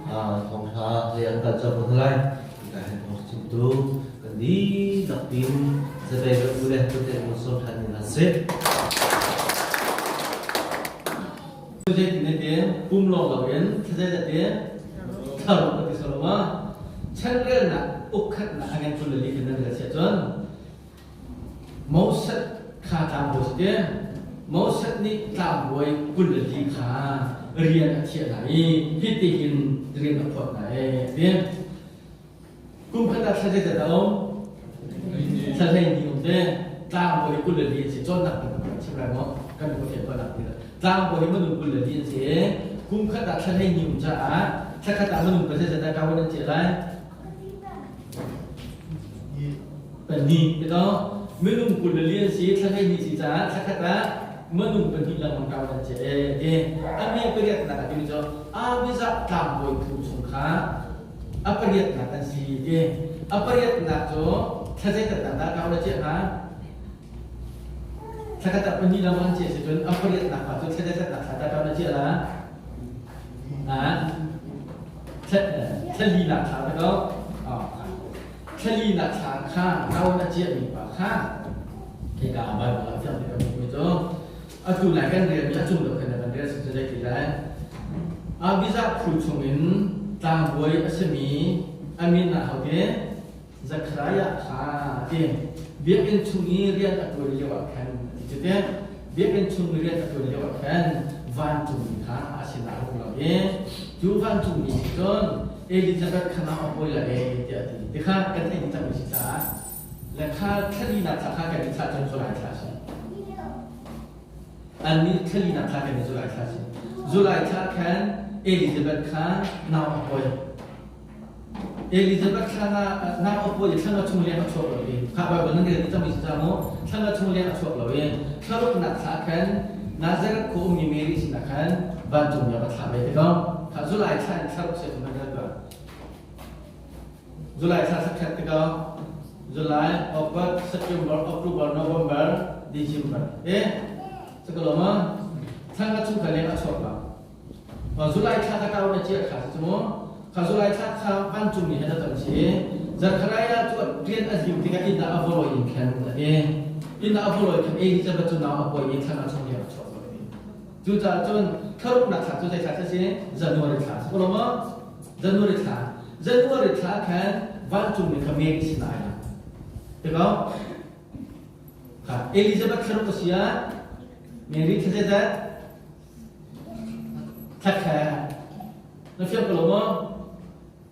Thawngṭha lei an kan cawk hna lai. Hika hin thawng chimtu kan dihlak in zapei kan u le kuten mun sawm ṭhan ni hna sih. Zeitin ne te pum lawng loin thlazei te thlaruk ka ti saloma chanrelnak ukkhatnak a ngen kul le li kan nan rel sia cun Moses kha tlangbawi si te Moses nih tlangbawi 22 kha rian a thiah hna i hitihin rian a phawt hna e ti. Kum khat ah thla zeizat a um? Thla 12 um te. Tlangbawi 24 an si. Cawnnak kan kan chim lai maw? Kan ka fian nak ti. Tlangbawi minung 24 an si. Kum khat ah thla 12 um caah thla khat ah minung pa zeizat dah kawan an chiah lai? Pahnih ti to. Minung 24 an si, thla 12 si caah thla khat ah minung pahnih lengmang kau an chiah e ti. A me pariatnak a timi cu Abizah tlangbawi phu chung kha a pariatnak an si ti. A pariatnak cu thla zeitat dah kau na chiah hnga? Thla khat ah pahnih lengmang an chiah si cun a pariatnak pa cu thla zeitat thla dah kau na chiah la? Thla linak thla ta ko. Thla linak thla kha kau na chiahmi pa kha hika Bible ah fiang te kan hmuhmi cu atu lai kan relmi a cung deuh khan kan rel si cu zei ti lai. Abijah phu chungin tlangbawi a simi a min ah hote Zechariah kha ti biakinn chung i rian a ṭuan lio ah khan ti cu te biakinn chung i rian a ṭuan lio ah khan vancungmi kha a sinah a hung lang i cu vancungmi nih cun Elizabeth kha nau a pawi lai e tiah a ti. Ti kha kan theih dih cangmi si caah le kha thlalinak thla kha kan i thlah cun July thla a si. Annih thlalinak thla kan i July thla a si. July thla khan Elizabeth kha nau a pawi. Elizabeth thla na a pawi thla nga chung leng a chuak lo i kha Bible nan rel cangmi si ca mu thla nga chung leng a chuak lo i thlaruknak thla khan Nazareth khua ummi Mary sinah khan vancung mi a thlah ve te ko kha July thla in thlaruk se kan rel ko July thla thla te ko July August September October November December eh sakaloma thla nga chung kha leng a chuak lo Zulai thla ka kau na cia kha si cu mu. Kha Zulai thla kha vancung mi he na ton si. Zechariah cu rian a lim tikah inn ah a voroi in khan a ti. Inn ah a voroi khan Elizabeth cu nau a pawi i thla nga chung leng a chuak lo ti. Cucaah cun thlaruknak thla cu zei thla si? January thla si ko lo maw? January thla. January thla khan vancung mi kha Mary sinah ai lang. Ti ko? Kha Elizabeth thlaruk a si ah Mary thla zeizat? Thlakhe na fiang ko lo maw?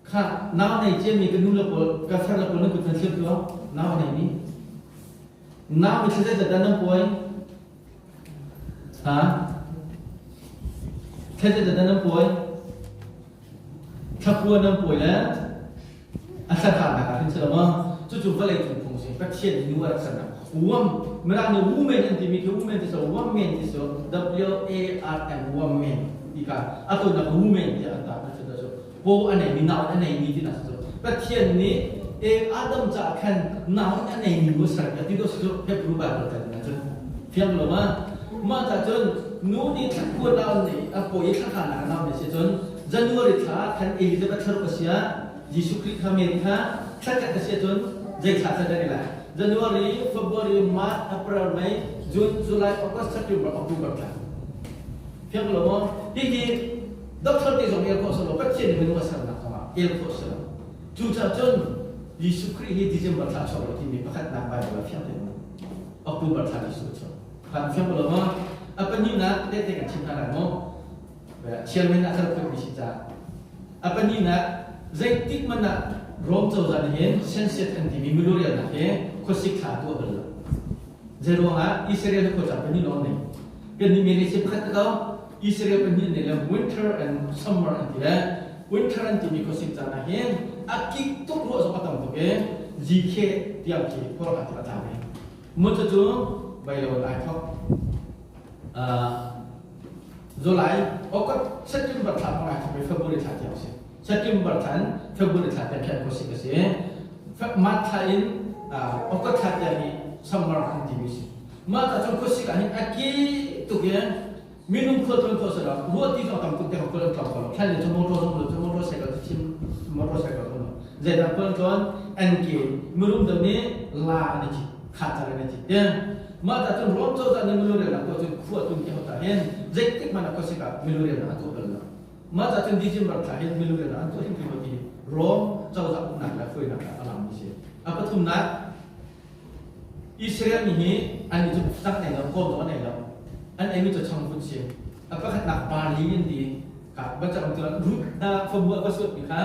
Kha nau nei ciami ka nu le pawl ka far le pawl nan kut nan thlir tuah nau a neimi. Nau mi thla zeizat dah nan puai? Ha? Thla zeizat dah nan puai? Thlakua nan puai le a thlathlaknak ah hin si lo maw? Cucu vawlei cung phung si. Pathian nih nu a rak sernak. Wam, Mirang nih woman an timi khi woman ti so, woman ti so, W-A-R-M, woman ti kha a tawinak woman tiah an ta. Cu paw a neimi, nau a neimi ti nak si cu. Pathian nih Adam caah khan nau a neimi nu a ser ti dawh si cu Hebrew Bible kan in cun fiang lo ma? Mah cah cun nu nih thlakua nau nei a paw i thlakhanak nau nei si cun January thla khan Elizabeth thlaruk a si ah Jesuh Khrih kha Mary kha thlakhat a si ahcun zei thla thla dah lai? January, February, March, April, May, June, July, August, September, October thla. Fiang lo maw? Hihi doctor te zong el khawh si lo, Pathian nih minung a sernak zongah el khawh si lo. Cucaah cun Jesuh Khrih hi December thla chuak lo timi pakhatnak Bible ah fiang tein October thla Jesuh a chuak. Khan fiang lo maw? A pahnihnak tehte kan chim hna lai maw? Chairman ah ka rak pekmi si caah. A pahnihnak, zeitik hmanh ah Rom cozah nih hin census an timi milurialnak hi khuasik thla tuah bal lo. Zeiruangah Israel hi khuacaan pahnih lawng nei. Kan nih Malaysia pakhat ko Israel pahnih nei le winter and summer an ti le winter an timi khuasik caan ah hin a kik tuk ruah zong a tam tuk i GK tiang khi khuaruahhar ti a tla ve. Mu cu bai lo in ai thok. July, August, September thla hmang ai thok i February thla tiang si. September thla in February thla tiang khan khuasik a si. March thla in August thla tiang hi summer an timi si. Mah ta cun khuasik ah hin a ki tuk in minung khual tlawn kho si lo. Ruah ti zong tam tuk te khual an tlawng kho lo. Thlan le cu motor zong lo cu motorcycle Zeidah khual tlawn an ke mirum deuh nih la an i cit, khacar an i cit tiang. Mah ta cun Rom cozah nih milurelnak tuah cun khua tun ti hau ta hin zeitik hmanh ah khuasik ah milurelnak an tuah bal lo. Mah ta cun December thla hin milurelnak an tuah hrimhrim lo ti Rom cozah uknak le hruainak ah a langmi si. A pathumnak, Israel mi hi an i cu cang an ei lo, kawm zong an ei lo. An eimi cu changvut si. A pakhatnak barley an ti. Ka va cang cu root na famua va suat mi kha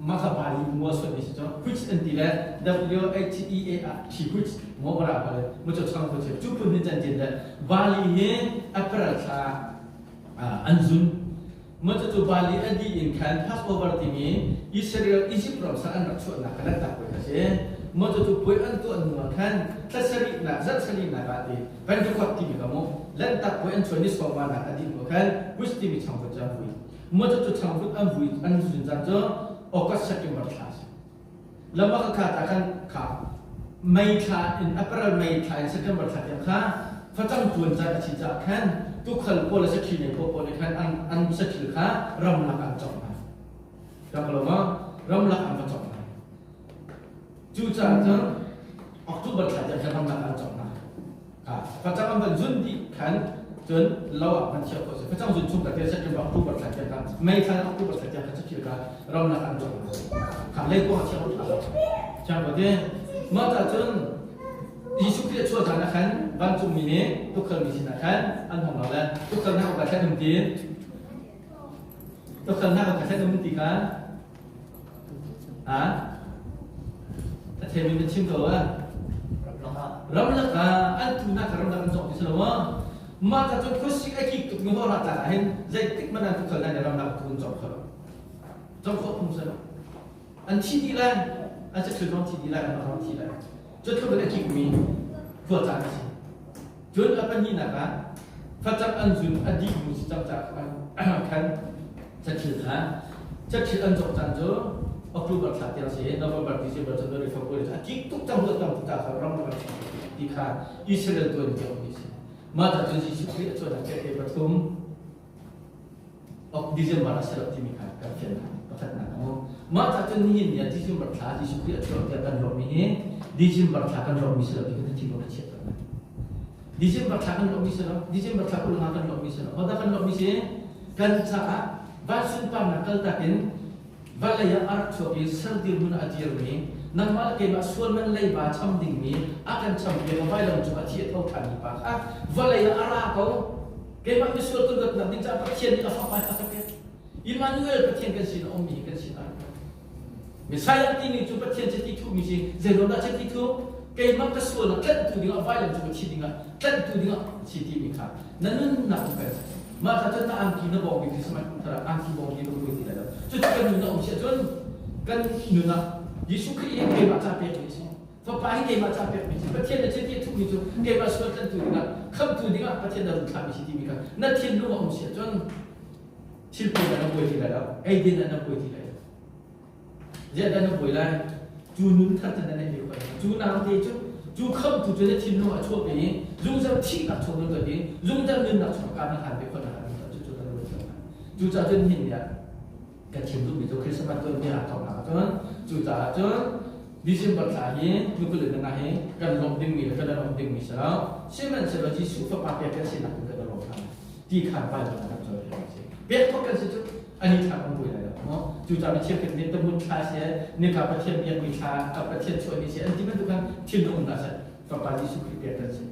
mah kha barley mua suat mi si cu which an ti le W H E A R T which mo bara pa le mu cu changvut si. Cu phun hin can tin le barley hi April thla an zun. Mah cucu Bali a dih in khan Passover timi Israel Egypt ram sal an rak chuahnak kha lanhtak puai kha a si. Mah cucu puai an tuah hnu ah khan thla sarihnak, zarh sarihnak ah ti Pentecost timi kha mu lanhtak puai an chuah ni sawmnganak a dih hnu khan Which timi changvut cu an vui. Mah cucu changvut an vui an zun caan cu August September thla a si. Lamah ka kha khan kha May thla in April May thla in September thla tiang kha facang tuan caan a si caah khan tuukhal pawl le saṭhi nei pawl nih khan an an saṭhil kha ramlak an cawk hna. Rak lo ma ramlak an va cawk hna. Cucaah cun October thla tiang khan ramlak an cawk hna. Kha facang an van zun dih khan cun lo ah van chiah khawh si. Facang zun chung ka te September October thla tiang kha May thla October thla tiang kha saṭhil kha ramlak an cawk hna. Kha leikuang a chiah khawh ṭha. Chiang ko te. Mah ca cun Jesuh Khrih a chuah caan ah khan vancungmi nih tuukhal mi sinah khan an hong lo le tuukhal hna ka thlen um ti tuukhal hna ka thlen um ti kha a a theimi na chim ko ah ramlak ah an tu nak ramlak an cawk ti si lo ma mah ta cun khuasik a kik tuk mi hor tlak ah hin zeitik hmanh an tuukhal hna nih ramlak tu an cawk kho lo cawk khawh phung si lo an thi dih lai an saṭhil zong thi dih lai an zong thi lai cu tluk in a kikmi khua caan a si cun a pahnihnak ah facang an zun a dih hnu si cang caah khan saṭhil kha saṭhil an cawk caan cu October thla tiang si November December January February a kik tuk cang huat cang tuk ca ram rak ti kha Israel tuan cio mi si mah ca cun Jesuh Khrih a chuahnak tehte pathum December a si lo timi kha kan fian pakhatnak a um. Mah ca cun nihin ni ah December thla Jesuh Khrih a chuak tiah kan lawmhmi hi December thla kan lawmhmi si lo ti kan thinlung a chiat ko lai. December thla kan lawmhmi si lo, December thla 25 kan lawmhmi si lo. Hodah kan lawmhmi si? Kan caah van sunparnak kaltak in vawlei ah a rak chuak i sal dirhmun ah a dirmi nangmah le keimah sual man leiba cham dingmi a kan champiak i vailam cung a thi a tho ṭhanmi pa kha vawlei ah a ra ko. Keimah misual kan luatnak ding caah Pathian nih a Fapa a ka pek. Immanuel Pathian kan sin a ummi hi kan sin ah. Messiah timi cu Pathian chiti thuhmi si. Zeiruang dah chiti thuh? Keimah ka sual ah tlanhtu dingah vailam cung a thi dingah tlanhtu dingah si timi kha na nunnak um kan mah kha cun na angki na bawng mi Christmas thar angki bawng ti na buai ti lai lo. Cucu kan nun a um si ahcun kan nun ah Jesuh Khrih hi keimah ca pek mi a si. Fapa hi keimah ca pekmi si Pathian na chiti a thuhmi cu keimah sual tlantu dingah khamhtu dingah Pathian na run thlahmi si timi kha na thinlung a um si ahcun thil pawl ah na buai ti lai lo eidin ah na buai ti lai lo ziah dah na buai lai cu nun thar cu na neih ve ko cu naute cu cu khamhtu cu na thinlung a chuah ve i zungzal thihnak chung nan tuah i zungzal nunnak chung ka na hlan ve khawh na hlan cu cu kan ruat cu caah cun hin nih kan chim duhmi cu Christmas tuanbia aa thawknak ahcun cucaah cun December thla hi nukul in nga hi kan lawmh dingmi le kan lawmh dingmi si lo sihmanhsehlaw Jesuh fapa pek kan sinak in kan lawm hna ti khan Bible kan cawn hi si pek thawk kan si cu ani thla kan buai lai lo no cucaah mi chiakhat nih tamun thla si nika Pathian biakmi thla Pathian chuahni si an ti bantuk khan thinlung um hna seh fapa Jesuh Khrih pek kan si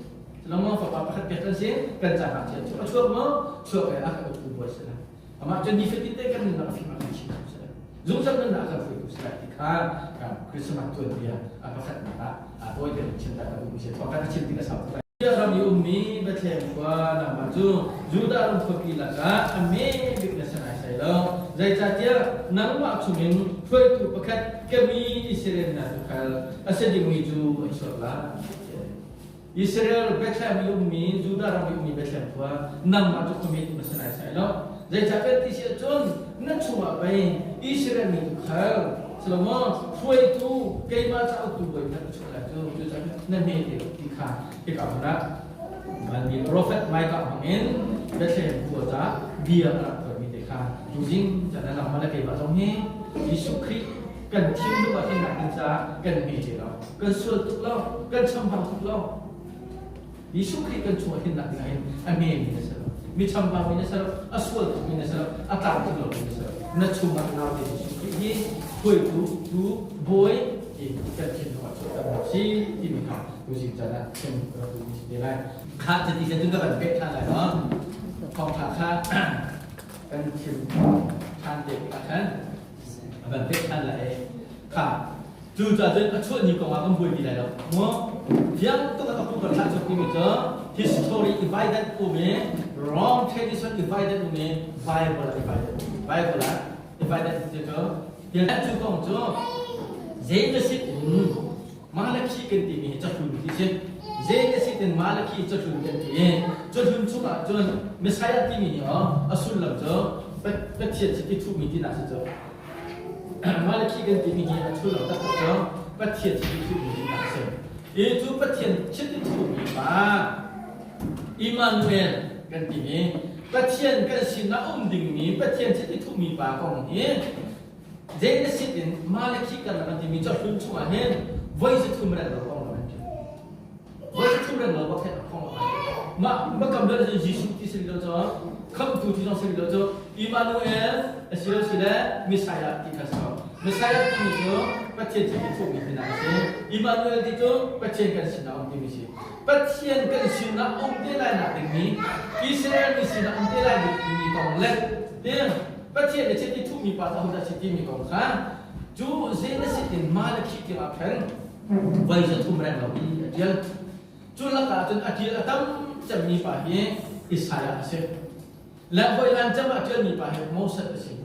Lama fapa pakhat pek kan si kan caah chiah chuak a chuak maw chuak ai a kan uktu bawi si lai Amah cu nifatin te kan nunnak a fim a kan chim tu si. Zungzal nunnak a kan hruaitu si lai ti kha kan Christmas tuanbia a pakhatnak ah a tawi te in chim ta ka duhmi si. Thawng kan chim tik a sau tuk lai. Ram i ummi Bethlehem khua nangmah cu Judah ram khuapi lakah a me bik na si naisai lo. Zeicahtiah nangmah chungin hruaitu pakhat ka mi Israel hna tuukhal a si dingmi cu an chuak lai. Israel Bethlehem i ummi Judah ram i ummi Bethlehem khua nangmah cu khuami na si naisai lo. Zeicah kan ti si ahcun na chungah pei Israel mi tuukhal Solomon hruaitu keimah cauk tu bawi kha na chuah lai cu cucaah na hme te ti kha hika hmun ah vanmi prophet Micah hmangin Bethlehem khua ca bia a rak phuanmi te kha tuzing chan nangmah le keimah zong hi Jesuh Khrih. Kan thinlung ah hin nak ding caah kan hme te lo. Kan sual tuk lo, kan chambau tuk lo. Jesuh Khrih kan chungah hin nak ding ah hin a hme mi na si lo. Mi chambau mi na si lo, a sual tuk mi na si lo, a tlamtling lo mi na si lo. Na chungah naute Jesuh Khrih hi hruaitu tu bawi ti kan thinlung ah chuahter hna si timi kha tuzing caan ah chim ka rak duhmi si te lai. Kha cuti cun ka van peh ṭhan lai maw? Thawngṭha kha kan chim ṭhan te tikah khan a van peh ṭhan lai. Kha cucaah cun a chuah ni kong ah kan buaipi lai lo. Maw? Fiang tuk in a pu kan thlah chuk timi cu history divided um i wrong tradition divided um i Bible divided Bible ah divided ti cu cu kong cu zei in Malakhi kan timi hi cahlun ti si. Zei na si tin Malakhi cahlun kan ti i cahlun chungah cun Messiah timi hi a sullam cu Pathian chiti thuhmi tinak si cu. Malakhi kan timi hi a sullam taktak cu Pathian chiti thuhmi tinak si. I cu Pathian chiti thuhmi pa Immanuel kan timi Pathian kan sinah um dingmi Pathian chiti thuhmi pa kong hi Genesis in Malakhi karlak an timi cahlun chungah hin voi 300 reng lo kong an ṭial. Voi 300 reng lo bak khin kong an ṭial. Mah makam lo cu Jesuh ti si lo cu khamtu ti zong si lo cu Emmanuel a si lo si le Messiah ti kha si ko. Messiah timi cu Pathian cu ti thukmi ti a si. Emmanuel ti cu Pathian kan sinah um timi si. Pathian kan sinah um te lai nak dingmi Israel mi sinah um te lai dingmi kong le Pathian nih chiti thuhmi pa cu ahodah a si timi kong kha cu Genesis in Malakhi tiangah khan voi 300 reng lo i a ṭial. Cu lakah cun a ṭial a tam cemmi pa hi Isaiah a si. Le voi lan cem ah a ṭialmi pa hi Moses a si.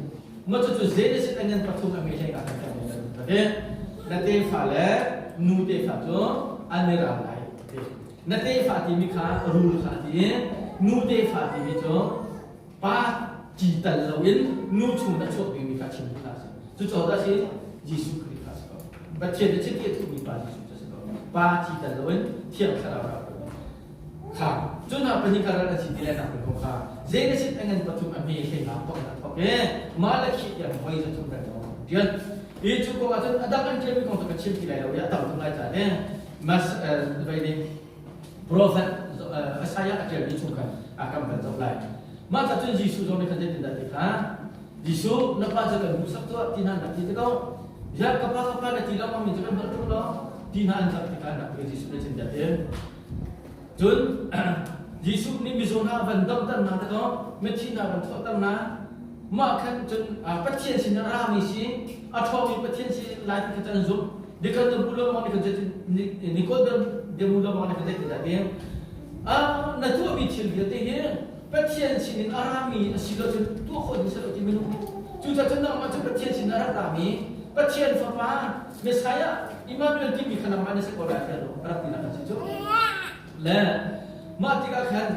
Maw cucu Genesis a ngan pathum a ngei hlei ah kan kan ka ti. Na tefa le nu tefa cu an i ral lai ti. Na tefa timi kha rul kha ti i nu tefa timi cu pa ci tal loin nu chung a chuak dingmi kha chim kha a si. Cucu dah si Jesuh Khrih kha a si ko. Pathian nih chiti a thuhmi pa Jesuh cu a si ko. Pa ci tal loin Thiang Thlarau rak kha cu hna pahnih kha ral an si ti lai nak kong kha Genesis a ngan pathum a hme hlei nak kong na thok e Malakhi tiang voi 300 reng lo tian hi cu kong ah cun a dang an ṭialmi kong cu ka chim ti lai lo i a tam tuk lai ca ne mas vai ding Prophet Isaiah a ṭialmi chung khan a kan van zoh lai. Mah ca cun Jesuh zong nih khan zeitindah ti kha Jesuh na pa cu kan hmuhsak tuah ti hna nak ti te ko. Ya ka pa ka pa na ti lengmang mi cu kan hngalh ṭung lo ti hna an zak ti kha nak ti Jesuh nih chin te. Cun Jesuh nih mizaw hna van damter hna te ko, mithi hna van thawhter hna. Mah khan cun Pathian sin a rami si, a ṭhawngmi Pathian si lai ti kha an zumh. Nikhat na bu lengmang nikhat nikot demu lengmang nikhat zeitindah ti ah na tuahmi thil vialte hi Pathian sinin a rami a si lo cun tuah khawh ding si lo ti minung cucaah cun nangmah cu Pathian sin a rak rami Pathian fapa Messiah Emmanuel timi kha nangmah na si ko lai tiah rak ti nak si cu le mah tikah khan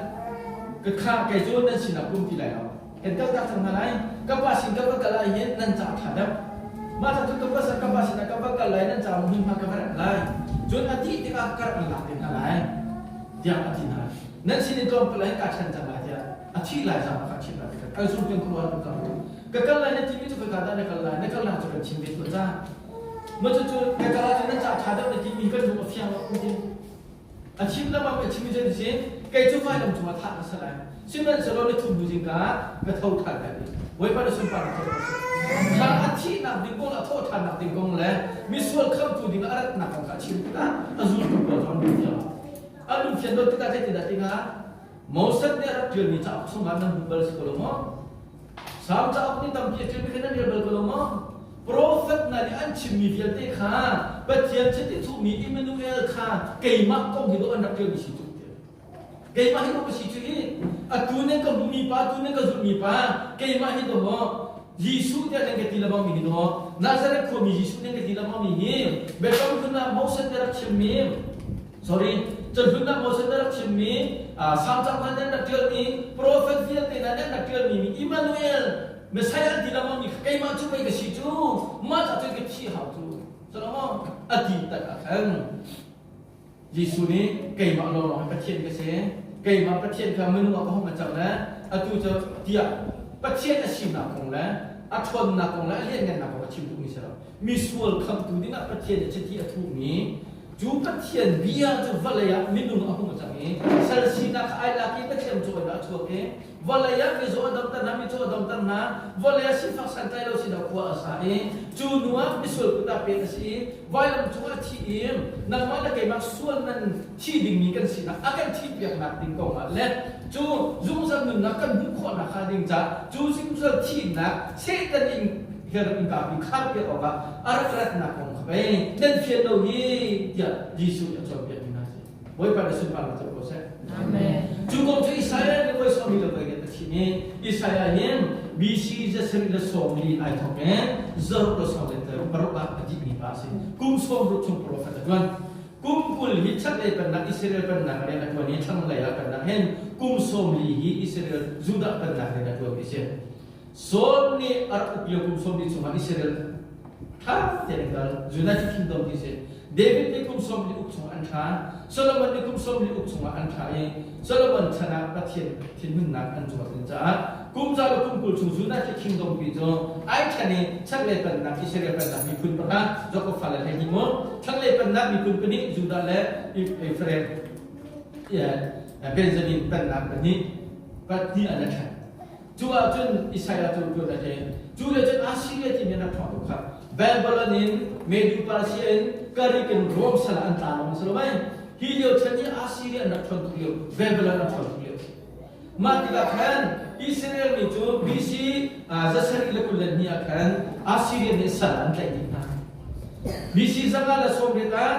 ka kha kei cu nan sinah kum ti lai lo Kan kaltak cang hna lai. Ka pa sin ka va kal ah hin nan ca ṭha deuh. Mah ca cu ka pa ka pa sinah ka va kal lai nan ca hmunhma ka va remh lai. Cun a dih tikah ka rak in lak te hna lai tiah a ti hna. Nan sin in tlawmpal ah hin kaa ṭhen cang lai tiah a thih lai zang ah ka chimh lai tikah kal sung tiang khuaruah tuk cang. Ka kal lai na timi cu ka ka dah na kal lai na kal lai cu kan chim ve tuah ca. Mah cucu ka kal ahcun nan ca ṭha deuh na timi kan lung a fiang lo ti. A chim lengmang mi a chim mi cu si kei cu vailam cungah thah ka si lai. Sihmanhsehlaw ni thum hnu zingka ka tho ṭhan lai ti. Bawipa na sunparnak cu a si. Kha a thihnak ding kong le a thawhṭhannak ding kong le misual khamtu ding ah a ratnak kong kha a chim tikah a zultu pawl cu an lung fiang. An lung fian lo tikah zeitindah ti hnga? Moses nih a rak ṭialmi cauk chungah nan hmu bal si ko lo maw? Salm cauk nih tampi a ṭialmi kha nan rel bal ko lo maw? Profet hna nih an chimmi vialte kha Pathian chiti thuhmi Immanuel kha keimah kong hi dawh an rak ṭialmi si cu. Keimah hi dawh ka si cu hi. Atu nan ka hmuhmi pa, atu nan ka zulhmi pa, keimah hi dawh maw? Jesuh tiah nan ka ti lengmang mi hi dawh Nazareth khuami Jesuh nan ka ti lengmang mi hi Biakam hlun ah Moses nih rak chimmi sorry cahlun ah Moses nih rak chimmi Salm cauk ah nan rak ṭialmi profet vialte hna nan rak ṭialmi mi Immanuel Messiah an ti lengmang mi keimah cu pei ka si cu mah ca cun ka thi hau cu Solomon a ti tak ah khan Jesuh nih keimah lawnglawng hi Pathian ka si keimah Pathian kha minung ah ka hung a cang le atu cu tiah Pathian a sinak kong le A ṭhawnnak kong le a lianngannak kong a chim duhmi si lo. Misual khamhtu dingah Pathian nih chiti a thuhmi cu Pathian bia cu vawlei ah minung a hung cang i sal sinak kha ai lak i Pathian cu a chuak i vawlei ah mizaw a damter hna, micaw a damter hna, vawlei ah sifak santlai lo sinah khua a sa i cu hnu ah misual kut ah pek a si i vailam cungah a thi i nangmah le keimah sual man thi dingmi kan sinak a kan thihpiaknak ding kong ah le cu zungzal nunnak kan hmuh khawhnak hnga ding caah cu zungzal thihnak Satan in hian innka pi kharpiak awkah a rak ratnak kong kha pei nan fian lo hi tiah Jesuh nih a cawnpiak mi hna a si. Bawipa nih sunparnak co ko seh. Amen. Cu kong cu Isaiah nih voi sawmi le voi a chim i Isaiah hin BC zasarih le 40 ai thawk i zaruk le sawm le paruk ah a dihmi pa a si. Kum 60 chung profet a ṭuan. Kum 20 hi chaklei pennak Israel pennak rian a ṭuan i thlanglei ah pennak hin kum 40 hi Israel Judah pennak rian a ṭuan ti si. Saul nih a rak uk lio kum 40 chungah Israel ṭha tein an kal. United Kingdom ti si. David nih kum 40 uk chungah an ṭha. Solomon nih kum 40 uk chungah an ṭha i Solomon chan ah Pathian thinhunnak an zuar ding caah kum za le kum 20 chung United Kingdom pi cu ai ṭhen i chaklei pennak Israel pennak miphun pakhat Jacob fale 12 mu thlanglei pennak miphun pahnih Judah le Ephraim Benjamin pennak pahnih pahnih an ṭhen. Cu ahcun Isaiah cu tuan a ṭe. Cu le cun Assyria timi an rak ṭhawng tuk kha. Babylon in Medu Persia in Karik in Rome sal ah an tla lawng si lo mei. Hi lio chan i Assyria an rak ṭhawn tuk lio, Babylon an ṭhawn tuk lio. Mah tikah khan Israel mi cu BC 222 ah khan Assyria nih sal an tlaih dih hna. BC 180 ah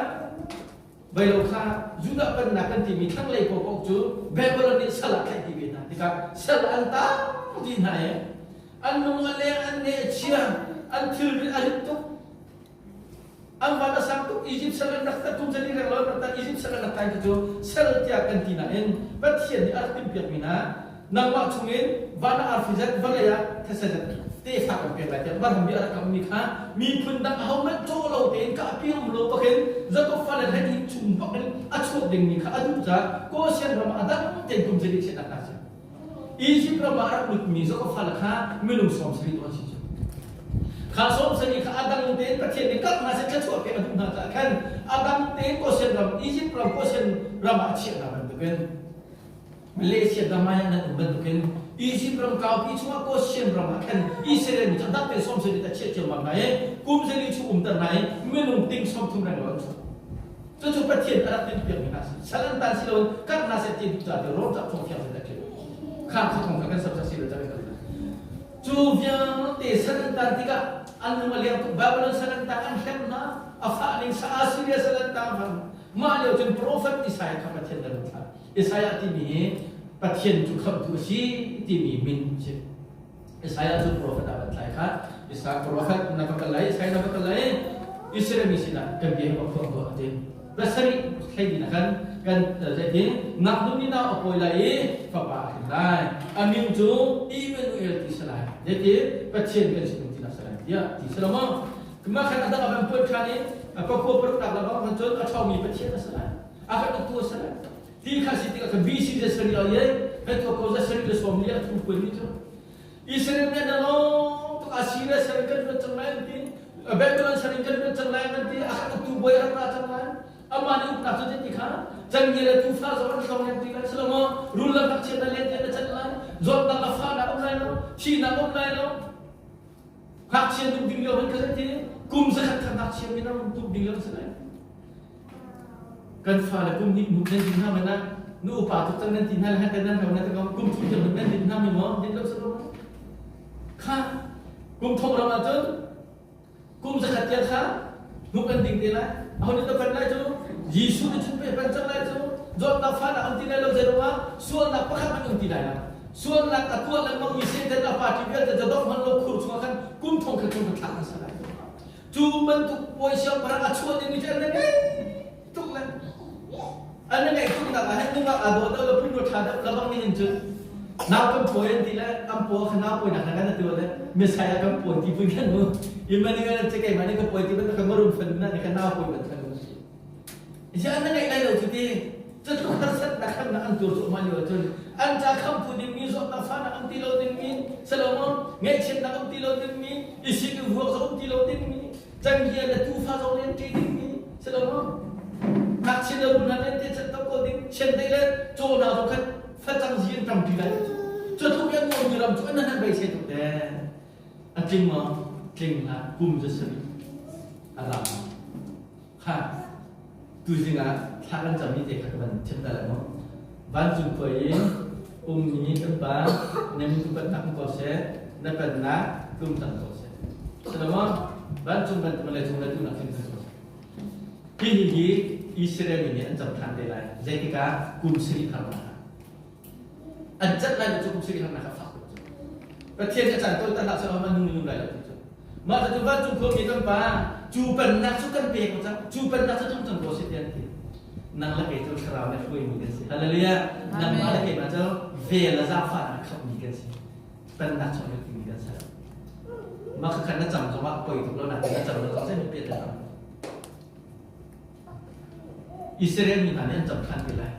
Beilo kha Judah pennak kan timi thlanglei paohpaoh cu Babylon nih sal ah tlaih dih ve hna tikah sal an tang dih hna i an lung a leng, an ne a chia, an thilri a rit tuk, an van a sang tuk. Egypt sal an rak tat kum zali reng lo an rak tat. Egypt sal an rak tai cu sal tiah kan ti nain Pathian nih a rak timhpiakmi hna nangmah chungin van ah arfi zat, vawlei ah these zat tefa kan pek lai tiah Abraham bia a rak kammi kha miphun dang ahohmanh caw lo tein ka pirum lo bakin Jakob fale hleihnih chung bakin a chuak dingmi kha a duh caah Goshen ram ah a dang tein kum zeiti chiahnak hna si. Egypt ram ah a rak lutmi Jakob fale kha minung 70 an si cu. Kha 70 kha a dang tein Pathian nih karh hna seh thluachuah pek a duh hna caah khan a dang tein Goshen ram Egypt ram Goshen ram ah a chiah hna bantukin Malaysia damai ah nan um bantukin Egypt ram kaupi chungah Goshen ram ah khan Israel mi cu dap te 70 a chiah ciammam hna i kum zali chung umter hna i minung ting 30 reng lo an chuak. Cucu Pathian a rak tinhpiakmi hna si. Sal an tan si loin karh hna seh ti duh caah ti rawl cak chung fiang in a ṭil. Kha kha thong kha kan sap si lo cang. Cu vialte sal an tan tikah an lung a leng tuk. Babylon sal an tang an hrem hna. A fah ning sa Assyria sal an tang hna. Mah lio cun profet Isaiah kha Pathian na rung thlah. Isaiah timi hi Pathian cu khamhtu a si timi min a si. Isaiah cu profet ah van tlai kha. Isaiah profet na va kal lai, Isaiah na va kal lai. Israel mi sinah kan bia hi va phuang tuah a ti. Pasarih thleidin ah khan kan zeitin ngaknu nih nau a pawi lai i fapa a hrin lai. A min cu Immanuel ti si lai. Zeitin Pathian kan sinung tinak si lai tiah ti si lo maw? Mah khan a dang a van puan ṭhan i pakua paruk nak lam ah khan cun a ṭhawngmi Pathian a si lai. A kan uktu a si lai. Ti kha si tikah khan BC zasarih ah ye kan tuah ko zasarih le 40 a thu puan mi cu Israel nih na lawng tuk Assyria sarin kan luat cang lai an ti. Babylon sarin kan luat cang lai an ti. A kan uktu bawi a rak ra cang lai. Amah nih uknak cu ti kha cangir le tuufa zong an hlong an ti lai. Silo rul le ngakchia na len na can lai. Zawtnak le fahnak um lai lo. Thihnak um lai lo. Ngakchia dum ding lio han kha ti kum zakhat kha ngakchia mi ram tuk ding lio si lai. Kan fale kum hnih hnu nan din hna man ah nu upa tuk cang nan ti hna le han nan hlo na te kum thum tiang nan din hna mi maw din lo sa lo kha kum thong ram ah cun kum zakhat tiang kha hnuk an ding te lai aho nih ta pan lai cu Jesuh nih cun pe pan cang lai cu zawtnak fahnak an ti lai lo zeiruangah sualnak pakhat an um ti lai lo sualnak a tuah lengmang mi Satan a party vialte cu dong hman lo khur chungah khan kum thong khat chung thlak an si lai cu bantuk puai siangpahrang a chuah ding mi cu an ngei tuk le an ngeih tuk nak ah hin nungak aa dawh deuh le phun ṭha deuh labang nih hin cun nau kan pawi an ti le an paw kha nau pawi nak kan ti le Messiah kan pawi ti pun khan mu Emmanuel ce keimah nih ka pawi ti ban ka marum fan na nih ka nau pawi ban khan mu si an ngeih lai lo cu ti cu tluk harsat nak khan an tur cu ma lio cun. An ca khamtu dingmi zawtnak fahnak um ti lo dingmi, salomo ngaihchiatnak um ti lo dingmi, isik i vuak zong um ti lo dingmi, cangia le tuufa zong len ṭi dingmi, salomo ngakchia le rul hna len te chan ko ding, chiandeih le caw hna zong khan facang zi an ṭam ṭi lai. Cu tluk i an nuammi ram cu an nan beisei tuk te. A tling maw? Tling hlah. Kum cu sarih a ram. Kha tuzing ah thla kan cammi te kha ka van chim ta lai mu. Vancung khua i ummi kan pa na min upatnak um ko seh, na pennak tlung cang ko seh. Silo vancung bantuk le cung le tu nak tling cang ko seh. Hi hi hi Israel mi nih an cam ṭhan te lai. Zeitikah kum sarih har hna. An cat lai lo cu kum sarih harnak kha fak tuk cu. Pathian nih a caan tawi tan hlah seh man nung nung lai lo ti cu. Mah cu vancung khuami kan pa cu pennak cu kan pek ko cang. Cu pennak cu tlung cang ko seh tiah an ti. Nang le kei cu thlarau le hruaimi kan si. Hallelujah. Nangmah le keimah cu vel le zaangfahnak khamhmi kan si. Pennak chung in timi kan si. Mah kha na cam zongah poi tuk lo na na cam lo zong zei piat na Israel mi hna nih an cohlan te lai.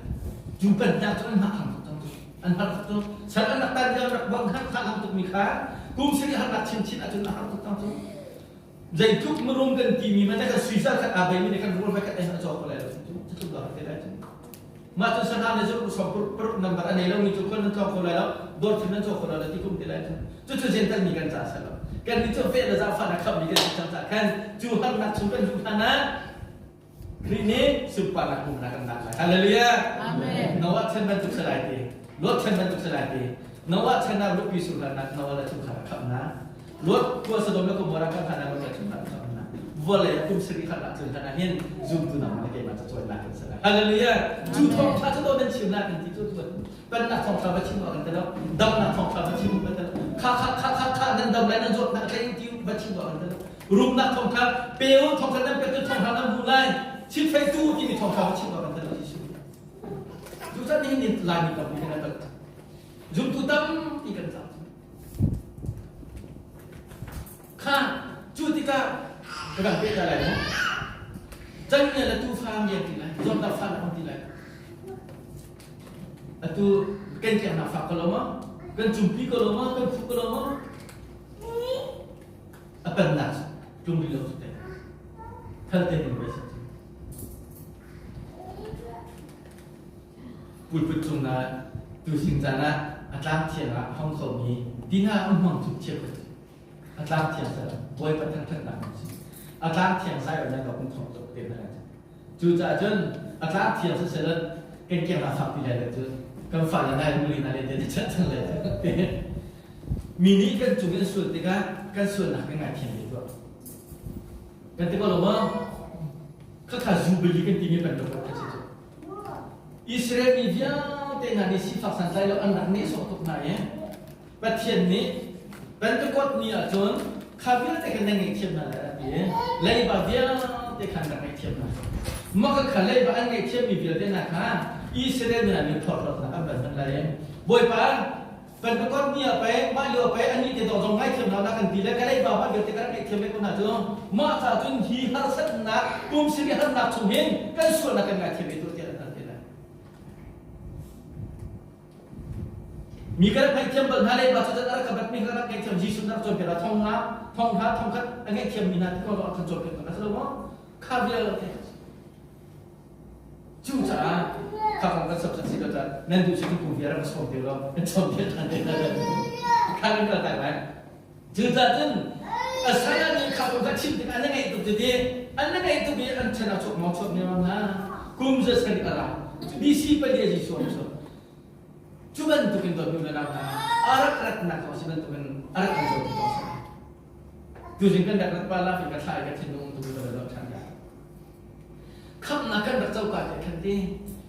Cu pennak cu an hngah tuk cang cu. An har tuk cu. Sal an rak tan lio rak bang khan kha tuk mi kha kum sarih harnak chinchin ahcun a har tuk cang cu. Zeitluk mirum kan timi man kan suisal khat aa bei mi nih kan rual vai khat ei a cawk ko lai lo cu. Cu tluk lo te lai cu. Mah cu sangha le cu som paruk number a nei lomi cu khon nan cawk kho lai lo, dawr thim nan cawk kho lai lo ti kum te lai cu. Cucu Gentle mi kan ca a si lo. Kan nih cu fe le zaangfah na khammi kan si cang caah khan cu harnak chung kan luh hlan ah Khrih nih sunparnak umnak kan lak lai. Hallelujah. Amen. Noah chan bantuk si lai ti. Lot chan bantuk si lai ti. Noah chan ah rupi surhlannak Noah le chungkhar a khamhnak. Lot khua Sodom le Gomorrah kan hlan ah Lot le chungkhar a khamhnak. Vawlei kum sarih khat ah cun hlan ah hin zumtu nangmah le keimah cu cawnnak kan si lai. Hallelujah. Cu thawngṭha cu to nan chim na kan ti cu tu pennak thawngṭha va chim kan ti lo. Damnak thawngṭha va chim kan ti lo. Kha kha kha kha kha nan dam lai nan zawtnak tlei ti va chim kan ti lo. Rumnak thawngṭha pe u thawngṭha nan pek cu thawngṭha nan hmu lai. Chimfeitu timi thawngṭha va chim kan ti lo Jesuh. Cu chan nihin Laimi tampi kan kan zumtu tampi kan cang. Kha cu tikah ka kan peh ta lai mu. Canghngia le tuufa ngian ti lai, zawtnak fa na um ti lai. Atu kan kiangnak fak ko lo maw? Kan cumpi ko lo maw? Kan phu ko lo maw? A pennak tlung rih lo cu te. Thal te ding ve si. Pulput cung ah tusing caan ah a tlang thiang ah hong khomi tina um hmang cu chiakhat a tlang thiang sa Bawipa thangthatnak an si. A tlang thiang sai on nan kum thong tuk te hna Cucaah cun a tlang thiang si selan kan kiang ah fak ti lai lo cun kan fale nai muli na le te chat cang le mi nih kan cung in sual tikah kan sualnak kan ngaithiam ve tuah kan ti ko lo maw khakha zubili kan timi bantuk kan si cu Israel mi vialte hna nih sifak santlai lo an rak nehsawh tuk hna i Pathian nih Pentecost ni ahcun kha vialte khan nan ngaihthiam hna lai a ti i leiba vialte khan rak ngaihthiam hna. Mah kha leiba an ngaihthiammi vialte hna kha Israel mi hna nih phorhlawtnak an van hman lai i Bawipa Pentecost ni ah pei mah lio pei anih te dawh zong ngaithiam hna kan ti le ka leiba mah vialte ka rak ngaihthiam ve ko hna cu mah ca cun hi harsatnak kum sarih harnak chung hin kan sualnak kan ngaithiam ve tuah tiah an ti lai. Mi ka rak ngaihthiam bal hna leiba cu rak ka bat mi ka rak ngaihthiam Jesuh na rak cawnpiak ah thong nga thong kha thong khat a ngaihthiam mi hna ti ko rak kan cawnpiak hna si lo maw kha vialte Cucaah kha kong kan sap si lo caah nan duh si kum vial rak sawm te lo kan sawm te ṭhan te kha kan kal tak lai. Cucaah cun Isaiah nih kha kong kha chim tikah an ngaih tuk tete an ngaih tuk i an chan ah chuak maw chuak ne na kum za sarih a ra BC pali a Jesuh an chuak. Cu bantukin dawtmi na nau hna a rak ratnak kong si bantukin a rak kan zawt kong si. Tuzing kan rak rat pa la fi ka thla i ka thinlung um tuk ka lo ṭhan ka. Khamhnak kan rak co ka ti khan ti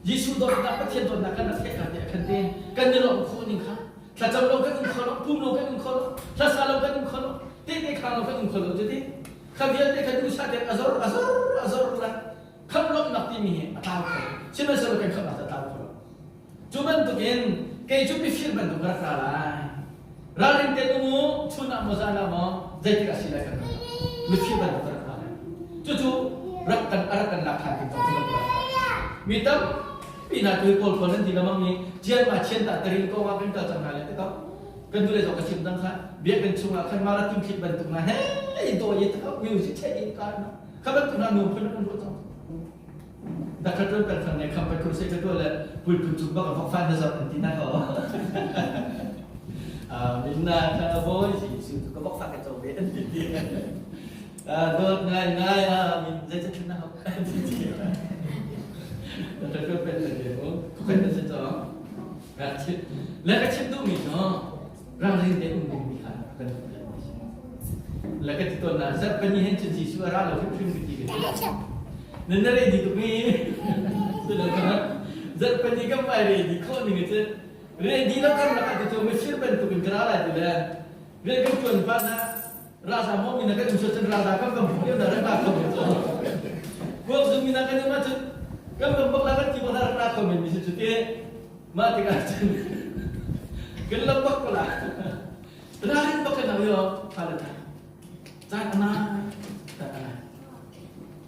Jesuh dawtnak Pathian dawtnak kan rak theih ka ti khan ti kan i lawmh khawh ning kha thlacam lo kan um kho lo pum lo kan um kho lo hlasa lo kan um kho lo tehte khang lo kan um kho lo cuti kha vialte kha duhsah tein a zor a zor a zor la khamh lawmhnak timi hi a tlau kho sihmanhsehlaw kan khamhnak a tlau kho lo cu bantukin kei cu mifir bantuk ka rak ra lai ralring te um u chun ah maw zan ah maw zeitik a si lai kan mifir bantuk ka rak ra lai cucu rak kan a rak kan lak than ding cu bantuk mi tam Tampi hna tu kawl khawn an ti lamang mi chian ma chian ta tarin ko ma kan kal cang hna le te ko kan du le zong ka chim dang kha biakinn chungah khan mara tum thlip bantuk na he in to yi ta music che in ka na kha bantuk na nu phun kan ruah cang da kha tuan kan fan ne kham pa khur se ka to le pul pun chung bak vok fan na zap an ti na ko minna kha boy si su ka bok fa ka cho ve an ti ti dawt ngai ngai min zei chan na hok an ti ti da kha pen le ko khen na se cho Le ka chim duhmi cu ralring te um dingmi kha kan le ka ti tawn na zarhpini hin cun Jesuh a ra lo hrimhrim ka ti ka ti. Nan na ready tuk mi zarhpini kan pai ready khawh ning cu ready lo kan lakah ti cu mifir bantuk in ka ra lai ti le rian kan tuan pa na raza mo mi na kan um cun raza kan kan phung lio na rak ra kho men cu kuak zum mi na kan um ahcun kan kan bak la kan ti bak na rak ra kho men mi si cu ti mah tikah cun kan lam bak ko la ralrin bak kan yo phala ta caan anai caan anai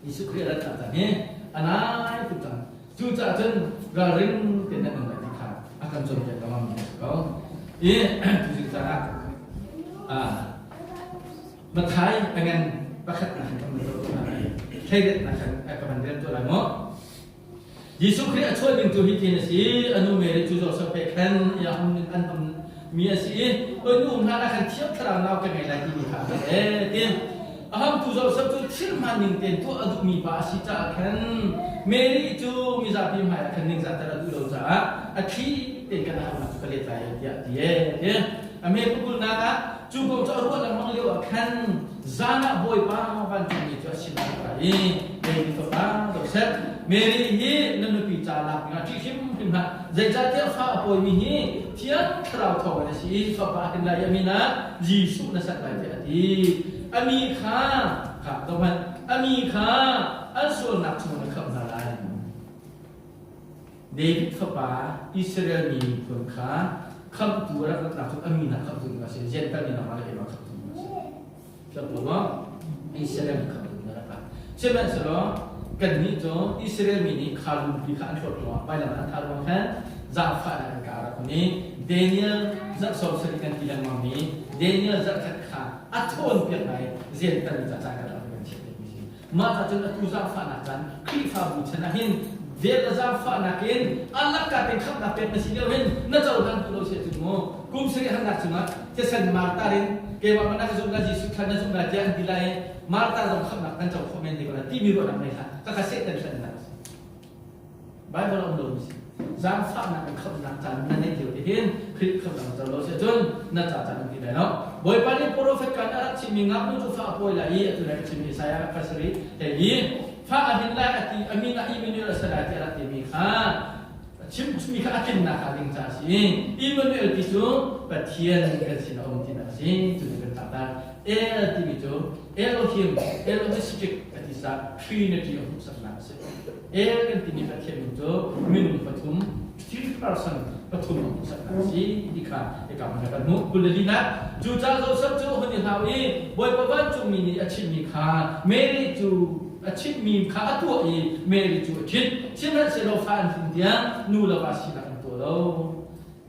Jesuh Khrih rat ta he anai tu cang cu caah cun ralring te nan um lai ti kha a kan cawnpiak lengmang mi a si ko i tu caah Mathai a ngan pakhat na kan kan tuah lai thleidat na kan ka van rel tuah lai maw Jesuh Khrih a chuah ding cu hitin a si anu Mary cu Joseph he khan ya hum an um mi a si i anu um hlan ah khan thiang thlarau nau ka ngei lai timi kha a e tin aham tu Joseph cu thil hman ning tein tuah a duhmi pa a si caah khan Mary cu mizapi hmai ah khan ningzah ter a duh lo caah a thli tein kan aham cu ka let lai tiah ti e tin a me pukulnak ah cu kong cu a ruah lengmang lio ah khan zan ah Bawipa vancungmi cu a sin ah ra i Mary fapa Joseph Mary hi na nupi ca lak dingah ṭih hrimhrim hlah zeicahtiah fa a pawimi hi Thiang Thlarau thawngin a si i fapa a hin lai i a min ah Jesuh na sak lai tiah a ti a mi kha kha zohhmanh a mi kha an sualnak chungin a khamh hna lai David fapa Israel mi miphun kha khamhtu a rak ratnak cu a min ah khamhtu ding a si Jentail mi nangmah le keimah khamhtu ding a si Tlangpum ah Israel mi khamhtu ding a rak ra sihmanhsehlaw kannih cu Israel mi nih kha lungpi kha an hlawt ruangah vailam an thah ruang khan zaangfahnak in ka rak hun i Daniel zarh 70 kan ti lengmang mi Daniel zarh khat kha a thawn piak lai Jentail mi ca caan kan rak kan chiah mi si Mah ca cun atu zaangfahnak caan Khrihfabu chan ah hin vel le zaangfahnak in a lakka tein khamhnak pek na si lio hin na cohlan duh lo si ahcun mu kum sarih hannak chungah thisen martar in keimah man ka zumh la Jesuh thlan na zumh la tiah an ti lai i martar zong khamhnak kan co khawh men te ko lai timi ruahnak nei hlah ka Satan hrennak a si Bible a um lomi si. Zaangfahnak in khamhnak caan na neih lio te hin Khrih khamhnak co lo si ahcun na ca caan an ti lai lo. Bawipa nih profet kan a rak chimmi ngaknu cu fa a pawi lai i atu lai ka chimmi Isaiah pasarih hei hi fa a hin lai a ti a min ah Emmanuel a si lai tiah a rak timi kha chimmi kha a tlinnak hnga ding ca a si. Emmanuel ti cu Pathian kan sin a um tinak a si. Cu ni kan tlak El timi cu Elohim, Elohistic a ti sa Trinity a hmuhsaknak a si. El kan timi Pathian min cu minung pathum three person pathum a hmuhsaknak a si ti kha hika hmun ah kan hmuh. 22 Cucaah Joseph cu hun i hlau i Bawipa vancungmi nih a chimhmi kha Mary cu a chimhmi kha a tuah i Mary cu a ṭhit. Sihmanhsehlaw fa an hrin tiang nu le va sinak an tuah lo.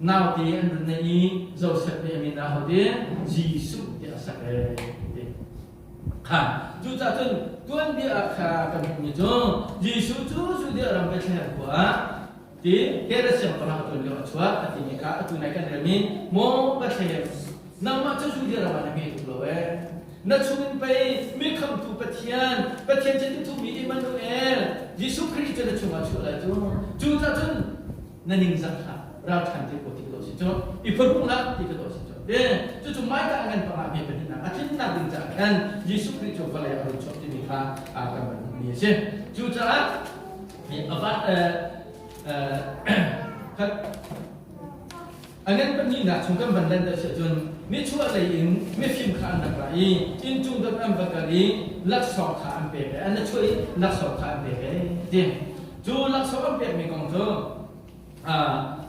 Naute an run neih i Joseph nih a min ah ahote Jesuh tiah a sak ee ti. Kha cucaah cun tuanbia ah kha kan hmuhmi cu Jesuh cu Judea ram Bethlehem khua ah ti Herod siangpahrang a ṭuan lio a chuak a timi kha atu nai kan relmi maw Bethlehem nangmah cu Judea ram ah na hme tuk lo ee na chungin pei mi khamtu Pathian Pathian cu ti thumi Emmanuel Jesuh Khrih cu na chungah chuah lai cu cucaah cun na ningzak hlah ralṭhan ti ko ti ka si cu i pharung hlah ti ka si cu te cucu mai ka ngan panga me pahnihnak a tlinnak ding caah khan Jesuh Khrih cu vawlei a run chuak timi kha a kan van hmuhmi a si cucaah a khat a ngan pahnihnak chung kan van len si ahcun nichuah lei in mifim kha an rak ra i inncung dot an va kal i laksawng kha an pek i an chuah i laksawng kha an pek i ti Cu laksawng an pekmi kong cu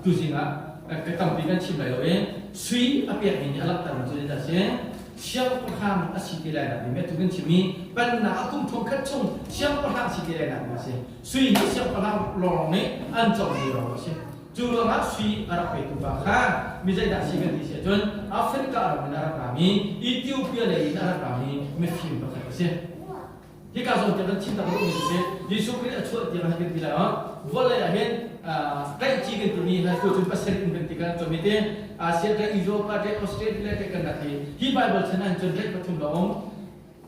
tuzing ah ka tampi kan chim lai lo i sui a pekmi nih a langhtermi cu zeidah a si? Siangpahrang a si ti lai nak ding tu kan chimmi pennak a kum thong khat chung siangpahrang si ti lai nak ding a si. Sui hi siangpahrang lawng nih an cawkmi ro a si. Cu ruangah sui a rak petu pa kha mi zeidah si kan ti si ahcun Africa ram in a rak rami Ethiopia lei in a rak rami mifim pakhat a si. Hika zawn tiang kan chim tak duhmi cu Jesuh Khrih a chuah tiang kan ti lai vawlei ah hin tlaihci kan timi high school cun pasarih in kan ti kan cawmi te Asia te Europa te Australia te kan rak hi hi Bible chan ah cun tlaih pathum lawng um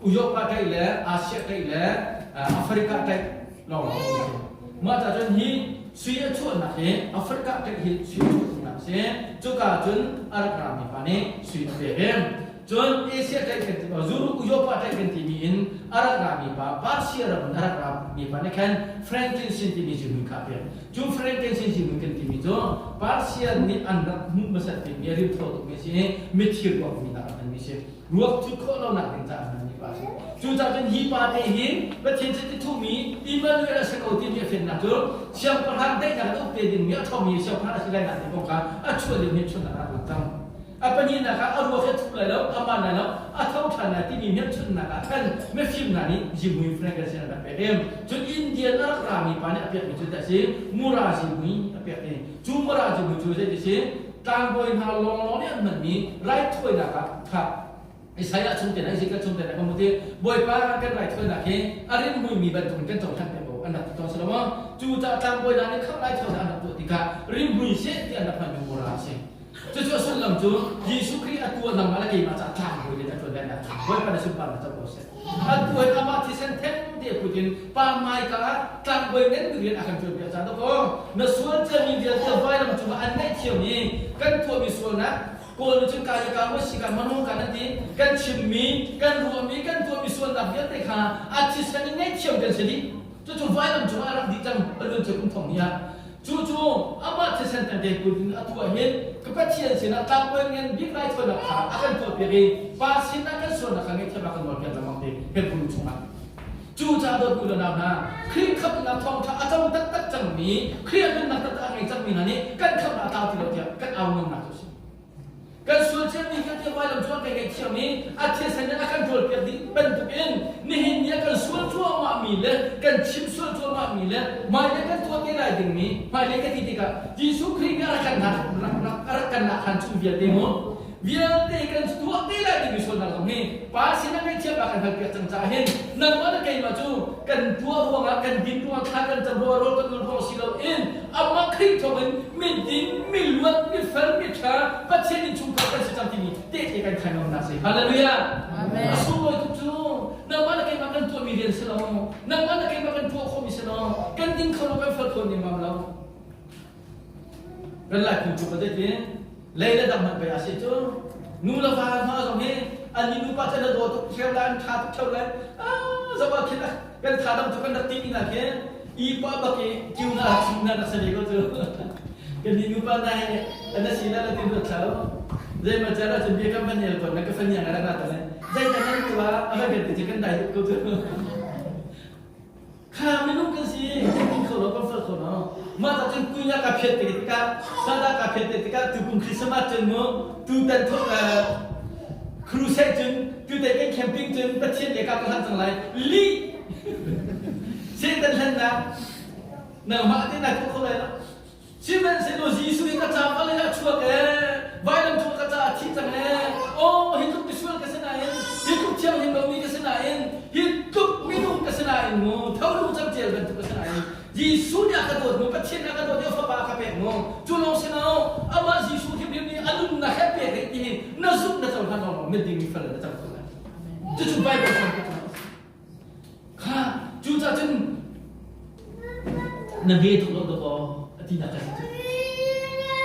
Europa tlaih le Asia tlaih le Africa tlaih lawng lawng um si mah ca cun hi sui a chuahnak hi Africa tlaih hi sui a chuahnak si cuka cun a rak rami pa nih sui a pek Cun Asia tlaih kan ti Europa tlaih kan timi in a rak rami pa Persia ram in a rak rami pa nih khan frankincense timi zihmui kha a pek. Cu frankincense zihmui kan timi cu Persia nih an rak hmuh hmasat bikmi a rimthaw tukmi a si i mithir ruakmi nak a hmanmi a si. Ruak cut khawh lonak ding caah a hmanmi pa a si. Cucaah cun hi pa te hi Pathian chiti thuhmi Immanuel a si ko timi a fiannak cu siangpahrang daihnak in uk te dingmi a ṭhawngmi siangpahrang a si lai nak ding kong kha a chuah lio hi chunnak a rak lang cang. A pahnihnak ah a ruak hi a thup lai lo, a man lai lo, a tho ṭhan lai timi hmelchunhnak ah khan mifim hna nih zihmui fragrance an rak pek i cun Indian a rak rami pa nih a pekmi cu tah si mura zihmui a pek i cu mura zihmui cu zei ti si tlangbawi hna lawnglawng nih an hmanmi raithawinak ah kha Isaiah chung te Ezekiel chung te kan ti Bawipa kan raithawinak hi a rimhmuimi bantukin kan cohlan te ko an rak ti tawn si lo maw cu caah tlangbawi hna nih khamh raithawinak an rak tuah tikah rimhmui seh ti an rak hmanmi mura a si. Cucu a sullam cu Jesuh Khrih a tuah nangmah le keimah caah tlangbawi in a ṭuan lai nak Bawipa na sunparnak co ko seh. A tuan amah thisen theng te put in pa hmaika ah tlangbawi ngan bik rian a kan ṭuanpiak cang dawkaw na sual ciami vialte vailam cungah an ngaihthiam i kan tuahmi sualnak Kawl nih cun ka i ka wa si ka manung ka nan ti kan chimmi kan ruahmi kan tuahmi sualnak vialte kha a thisen in ngaihthiam kan si dih. Cucu vailam cungah a rak dih cang a luan cia kum thong ni ah. Cucu amah thisen tante kut in a tuah hin ka Pathian sinah tlangbawi ngan bik raithawinak kha a kan tuahpiak i Pa sinah kan sualnak kha ngaihthiam a kan nawlpiak lengmang ti Hebrew chungah. Cucaah dawtmi le nau hna, Khrih khamhnak thawngṭha a co taktak cangmi, Khrih a nunnak taktak a ngei cangmi hna nih kan khamhnak a tlau ti lo tiah kan au ngamnak cu a si. Kan sual ciami vialte vailam cung kan ngaihthiam i a thisen in a kan ṭawlpiak dih bantukin nihin ni ah kan sual cuahmahmi le kan chim sual cuahmahmi le hmailei kan tuah te lai dingmi hmailei ka ti tikah Jesuh Khrih nih a rak kan a rak kan nak khan chung vialte mu vialte kan tuah te lai dingmi sualnak zong hi Pa sinah ngaihthiam a kan halpiak cang caah hin nangmah le keimah cu kan tuah ruangah kan din ruangah thla kan cam ruangah rawl kan ul ruang si loin amah Khrih thawngin miding, miluat, mifel, miṭha Pathian innchungkhar kan si cang timi tehte kan khan ngamnak si. Hallelujah. Amen. A sunglawi tuk cu nangmah le keimah kan tuahmi rian si lo. Nangmah le keimah kan tuah khawhmi si lo. Kan ding kho lo, kan fel kho nemam lo. Kan lai phung cu ka ti lei le dang hmanh pei a si cu nu le va hna zong hi an ni nupa cu na daw tuk ṭheo lai an ṭha tuk ṭheo lai ah zoh ah khin kan tha dam cu kan rak ti ina khin i pa bak i kiu na chim na rak sani ko cu kan ni nupa na he an si na la tin ro thlau zei ma cha la chun bia kam ban el kon na ka fan yang ra ta le zai ta nan tu a va kan ti kan dai ko cu Kha minung kan si, kan ding kho lo, kan fel kho lo. Mah ta cun kuinya ka phiat te tikah, sada ka phiat te tikah, tu kum Christmas cun mu, tu tan thok crusade cun, tu te kan camping cun Pathian le ka ka hlan cang lai. Li! Satan hlannak, nangmah te na thok kho lai lo. Sihmanhsehlaw Jesuh hi ka ca vawlei ah a chuak ee, vailam cung ka caah a thi cang ee. Aw, hi tluk misual ka si nain, hi tluk thianghlim lomi ka si nain, hi tluk minung ka si nain mu, tholung camcel bantuk ka si nain, Jesuh nih a ka dawt mu, Pathian nih a ka dawt i a Fapa a ka pek mu. Cu lawng si lo, amah Jesuh hrimhrim nih a nunnak he pek rih ti hi na zumh na cohlan lawng miding mi fel na cang kho lai. Cucu Bible chung Kha cucaah cun na ve tuk lo dawkaw a ti nak a si cu.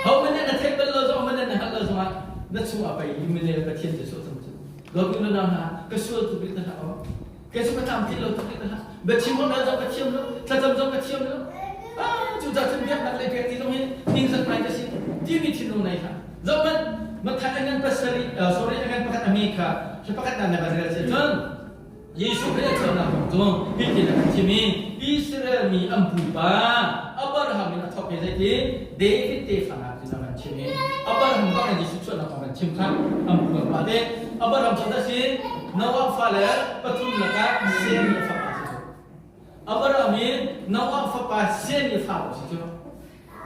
Ho man na theih bal lo zong man na hal lo zongah na chung ah pei Immanuel Pathian cu suah cang cu. Dawtmi na nau hna ka sual tuk rih ta hlah aw. Kei cu ka tlamtlin lo tuk rih ta hlah. Biachim hon zong ka thiam lo, thlacam zong ka thiam lo. Ah cucaah cun biaknak lei pek ti zong hin ningzak ngai ka si timi thinlung nei hlah. Zoh hmanh Matthai a ngan pasarih sorry a ngan pakhat a mi kha hi pakhat na na va rel si cun Jesuh Khrih a chuahnak kong cu hitin a kan chim i Israel mi an pupa Abraham in a thawk i zeiti David tefa ah cun a van. chim i Abraham bak in Jesuh chuahnak kong kan chim kha an phuan pah te. Abraham cu dah si Noah fale pathum lakah Sem i fapa si cu. Abraham i Noah fapa Sem i fa si cu.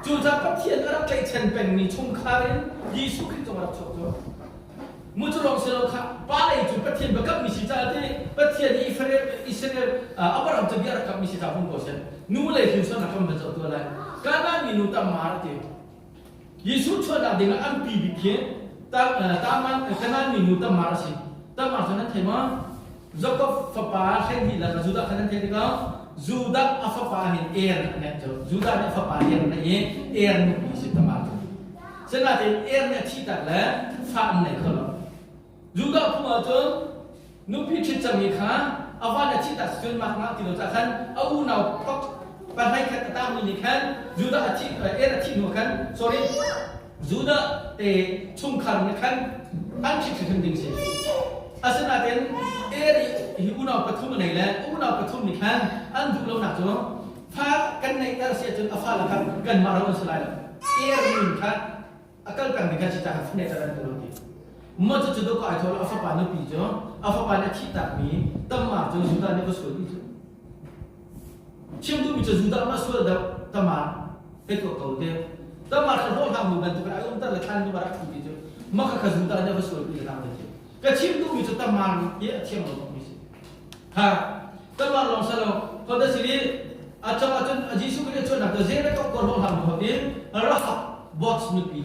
Cucaah Pathian a rak tlaihchan pengmi chungkhar in Jesuh Khrih zong a rak chuak cu. Mu cu lawng si lo kha pa lei cu Pathian biakammi si caah ti Pathian i Israel Abraham cu bia rak kammi si caah hung ko seh. Nu lei hrin sualnak kan van zoh tuah lai. Kanaan mi nu Tamar a ti. Jesuh chuahnak ding ah an pi bik khi Taman Kanaan mi nu Tamar a si. Tamar cu nan thei maw? Jakob fapa hleihnih le Judah kha nan theih tikah Judah a fapa hin Er a ngeih cu. Judah nih a fapa Er a ngeih i Er nupi si Tamar cu. Sinain Er nih a thihtak le fa an nei kho lo. Judah phung ahcun nupi ṭhit cangmi kha a va nih a thihtak si cun mak ngah ti lo caah khan a unau pahlei khat a tangmi nih khan Judah a thih Er a thih hnu khan sorry Judah te chungkhar nih khan an ṭhit hrimhrim ding si. Asinain Er i hi unau pathum a nei le unau pathum nih khan an duh lonak cu fa kan neihter si ahcun a fale kha kanmah ro an si lai lo. Er min kha a kal peng ding kha si caah fa neihter an duh lo ti. Mah cucu dawh ai thaw a fapa nupi cu a fapa nih a thihtakmi Tamar cu Judah nih va sual dih cu. Chim duhmi cu Judah mah sual deuh Tamar hei tuah ko te. Tamar kha hlawhhlang nu bantuk in ai umter le thlan nu a rak thu ti cu mah kha kha Judah nih a va sual pi le tang ti. Ka chim duhmi cu Tamar hi a thiam lo bak mi si. Ha Tamar lawng si lo khoda sili a chang ahcun Jesuh Khrih a chuahnak cu Jericho ko hlawhhlang nu in Rahab boss nupi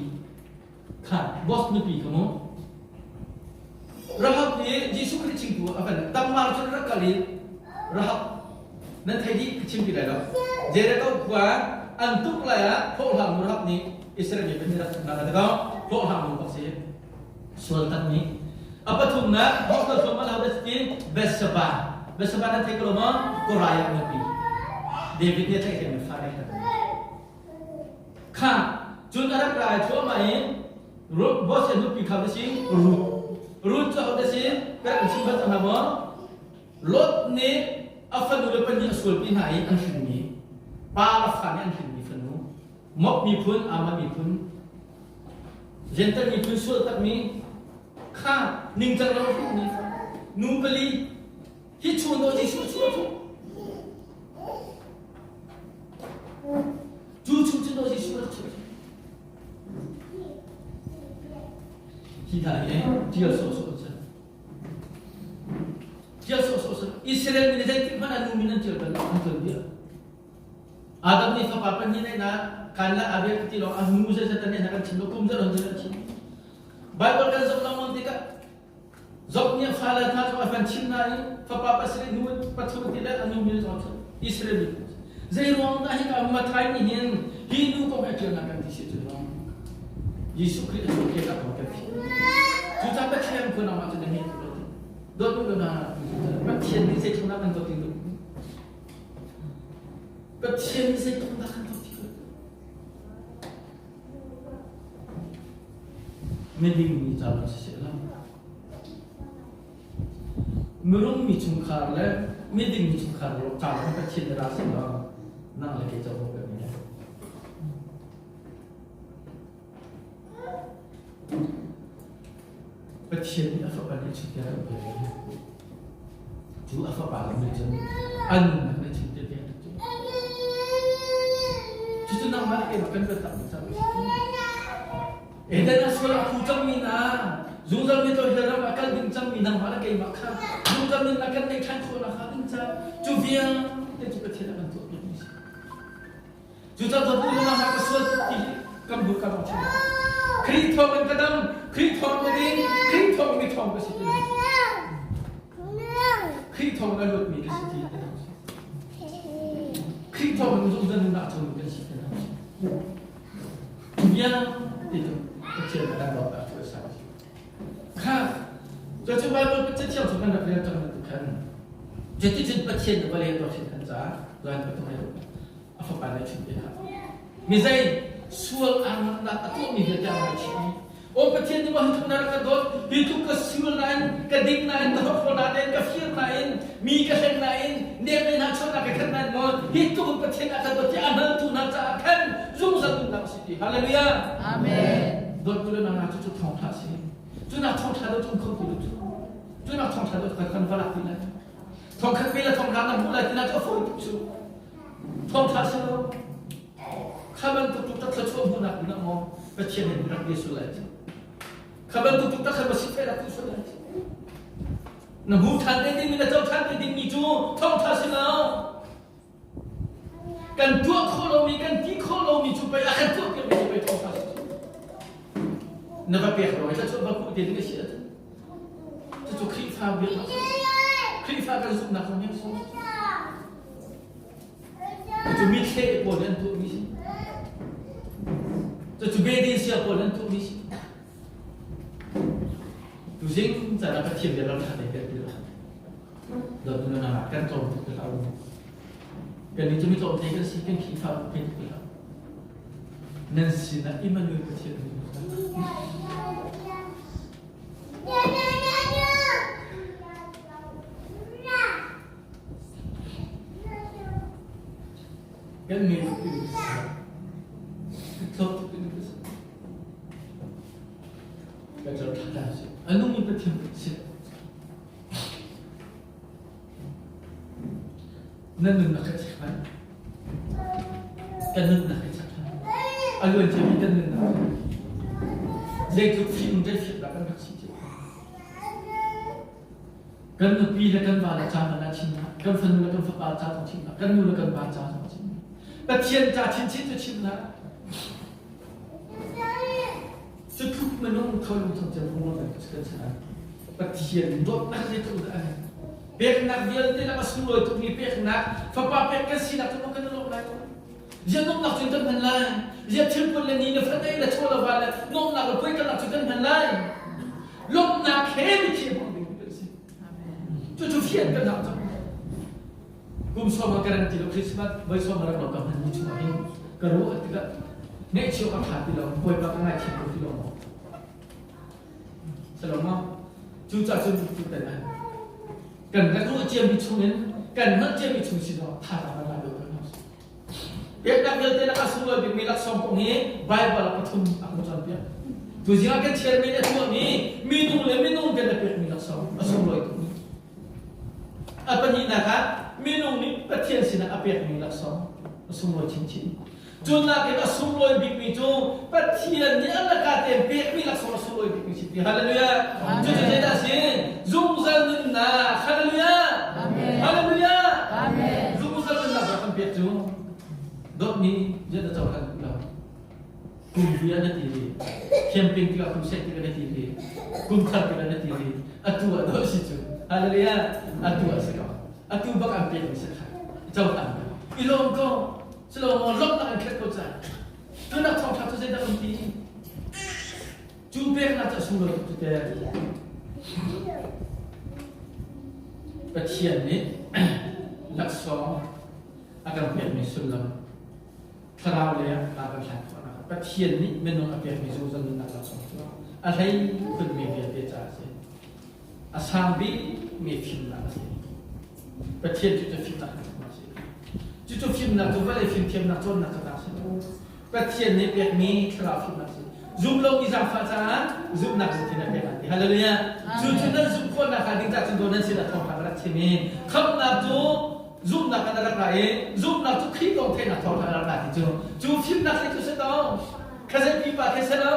kha boss nupi kha mu Rahab nih Jesuh Khrih chingtu a van Tamar cu rak kal i Rahab nan thei dih ka chim ti lai lo Jericho khua an tuk lai ah hlawhhlang nu Rahab nih Israel mi pahnih rak tuknak a ti ko hlawhhlang nu bak si sual tak nih a pathumnak Hawkal thum a lo ti Bethsaba Bethsaba nan thei ko lo maw Uriah nupi David nih a tlaih mi fa ne Kha cun a rak ra i thluahmah i Ruth Boaz nupi kha va si Ruth. Ruth cu ahodah si? Ka rak in chim bal cang hna maw? Lot nih a fanu le pahnih a sualpi hna i an hrinmi pa le fa nih an hrinmi fanu Moab miphun, Ammon miphun, Gentile miphun sual takmi kha ningcang lo hrinmi fa nu pali hi chun do Jesuh chuah cu Cu chung cun Jesuh rak chim. Hi hna hi tial sawhsawh an si. Tial sawhsawh si. Israel mi nih zeitik hmanh ah nu min an tial bal lo, an tuan bia. Adam nih fapa pahnih neih na kan la Abel ti lo a nu zeizat an neih na kan chim lo kum zat an kan chim. Bible kan zoh lengmang tikah Job nih a fale hna cu a van chimh hna i fapa pasarih nu pathum ti le a nu min zong cu Israel miphun zei ruang dah hika Matthai nih hin hi nu kong he ṭialnak kan ti si cu no Jesuh Khrih a ke tak kan ti cucaah Pathian phun ah cun na ngei lo ti dawt nu na Pathian nih zei thung kan tuah ti lu Pathian nih zei thung dah kan tuah ti lu Miding mi ca lawng siseh lo. Mirum mi chungkhar le miding mi chungkhar ca lawng Pathian nih ra seh law nang le kei covo kan ngei. Pathian nih a fapa nih chim tiah kan pek. Cu a fapa nih cun a nunnak nih chim tiah tiah cu. Cucu nangmah le keimah kan biatak mi cang a si. Eden ah sual a phu cangmi hna, zungzal mi to ram ah kal ding cangmi nangmah le keimah kha zungzal nunnak kan neih ṭhan khawh nakhnga ding ca cu vialte cu Pathian a kan tuahpiakmi a si. Cucaah dawttu le nangmah ka sual ti hi kan bu kan chim. Khrih thawng in ka dam, Khrih thawng ka ding, Khrih thawng mi thawng ka si ti. Khrih thawng na luatmi ka si ti. Khrih thawng in zungzal nunnak chung kan si ti. Bia ti cu Pathian a kan dawtnak cu a si. Kha cu Bible Pathian thiang chung kan rak rel cang bantuk khan cuticun Pathian nih vawlei tuah hrin kan caah Johan pathum a fapa nih a chim te kha. Mi zei sual aa ngamnak a tuahmi vialte aa ngaichih i Aw Pathian nih maw hi tluk na rak ka dawt, hi tluk ka sual nain, ka ding nain, ka hlawhhrawl nain, ka fir nain, mi ka hleng nain, nem le hna chuahnak ka khat nain maw hi tluk in Pathian a ka dawt ti a hngaltu hna caah khan zungzal nunnak a si ti. Hallelujah. Amen. Dawttu le nana cu cu thawngtha a si. Cu nak thawngtha deuh cu um kho ti lo cu. Cu nak thawngtha deuh kan kan va lak ti lai. Thongkhat ve le thongkhat na hmuh lai ti na cu a fawi tuk cu. Thawngtha si lo. Kha bantuk tuk tak thluachuah hmuhnak ding ah maw Pathian nih rak bia sul lai cu. Kha bantuk tuk tak kha ma si fe rak tu sul lai cu. Na hmu ṭhan te dingmi na co ṭhan te dingmi cu thawngṭha si lo. Kan tuah khawh lomi kan ti khawh lomi cu pei a kan tuah piakmi cu pei thawngṭha si cu. Na va pek lo ai thluachuah va hmuh te ding a si ahcun. Cucu Khrihfa biaknak a si. Khrihfa kan zumhnak zong hi a si. Cucu mithle pawl nih an tuahmi si. Cucu Bedesia pawl nih an tuahmi si. Tuzing caan ah Pathian bia ram ṭha te kan ti lo. Dawt nu na kan tlawm tuk te hlah u. Kan nih cu mi tlawm te kan si, kan Khrihfa pe tuk te hlah. Nan sinah Immanuel Pathian nih Kan ngei tuk ti Tlawt tuk ti Kan tlawt ṭha si. A nung in Pathian si. Nan nunnak ka chek lai. Kan nunnak ka chek lai. A luan ciami kan nunnak. Zeitluk fim zeifim dah kan rak si cio. Kan nupi le kan va le ca hmanh ah chim hlah. Kan fanu le kan fapa ca zong chim hlah. Kan nu le kan pa ca zong chim hlah. Pathian ca chinchin cu chim hlah. Cu tluk minung tholung chung cem rung kan kan si Pathian dawtnak zeitluk dah a Peknak vialte lak a sunglawi tukmi peknak fapa pek kan sinak cu kan i lawm lai lo. Ziah nuamhnak cun kan hman lai. Ziah thilput le ni le fate le chaw le va le nuamhnak le puaikalnak cu kan hman lai. Lawmhnak he mithi a hmang ding kan si. Cucu fian kan hau cang. Kum sawm ah ka ran ti lo Christmas voi sawm rak lo ka hman mi chung ah hin ka ruah tikah ngaihchia ka tha ti lo Bawipa ka ngaithiam ko ti lo maw Salom ma cucaah cun cu tan ah kan rak ruah ciami chungin kan hngalh ciami chung sin ah thazaang kan la deuh kan hau Peknak vialte lakah sunglawi bikmi laksawng kong hi Baibal ah pathum a kan cawnpiak. Tuzing ah kan chiarmi nih a tuahmi minung le minung kan i pekmi laksawng a sunglawi tukmi. A pahnihnak ah minung nih Pathian sinah a pekmi laksawng a sunglawi chinchin. Cu nakin a sunglawi bikmi cu Pathian nih a laka tein pekmi laksawng a sunglawi bikmi si ti. Hallelujah. Cucu zeidah a si? Zungzal nunnak. Hallelujah. Hallelujah. Zungzal nunnak rak kan pek cu dawtmi zei na cohlan duh lo. Kum vui ah na ti ri. Camping tikah kum seh tikah na ti ri. Kum thar tikah na ti ri. Atu ah dawh si cu. Hallelujah. Atu ah si ko. Atu bak an pek mi si kha. Cohlan. I lawm ko. Silo maw lawmhnak an khat ko cang. Tunak thawngṭha cu zeidah um ti? Cu peknak cu a sunglawi tuk cu te. Pathian nih laksawng a kan pekmi sullam thlarau le a kan hlan khawhnak Pathian nih minung a pekmi zungzal nunnak laksawng cu a hlei khunmi vialte caah a si. A sang bikmi fimnak a si. Pathian cu cu fimnak a si. Cucu fimnak cu vawlei fimthiamnak cawnnak cu a si. Pathian nih pekmi thlarau fimnak a si. Zum lomi zaangfah caah zumhnak lungthin a pek an ti. Hallelujah. Cu cu nan zumh khawhnak hnga ding cah cun nan sinah thawngṭha ka rak chim i khamhnak cu zumhnak kan rak ra i zumhnak cu Khrih kong theihnak thawngṭha rak ra ti cu cu fimnak hi cu si to khazei pipa khi si lo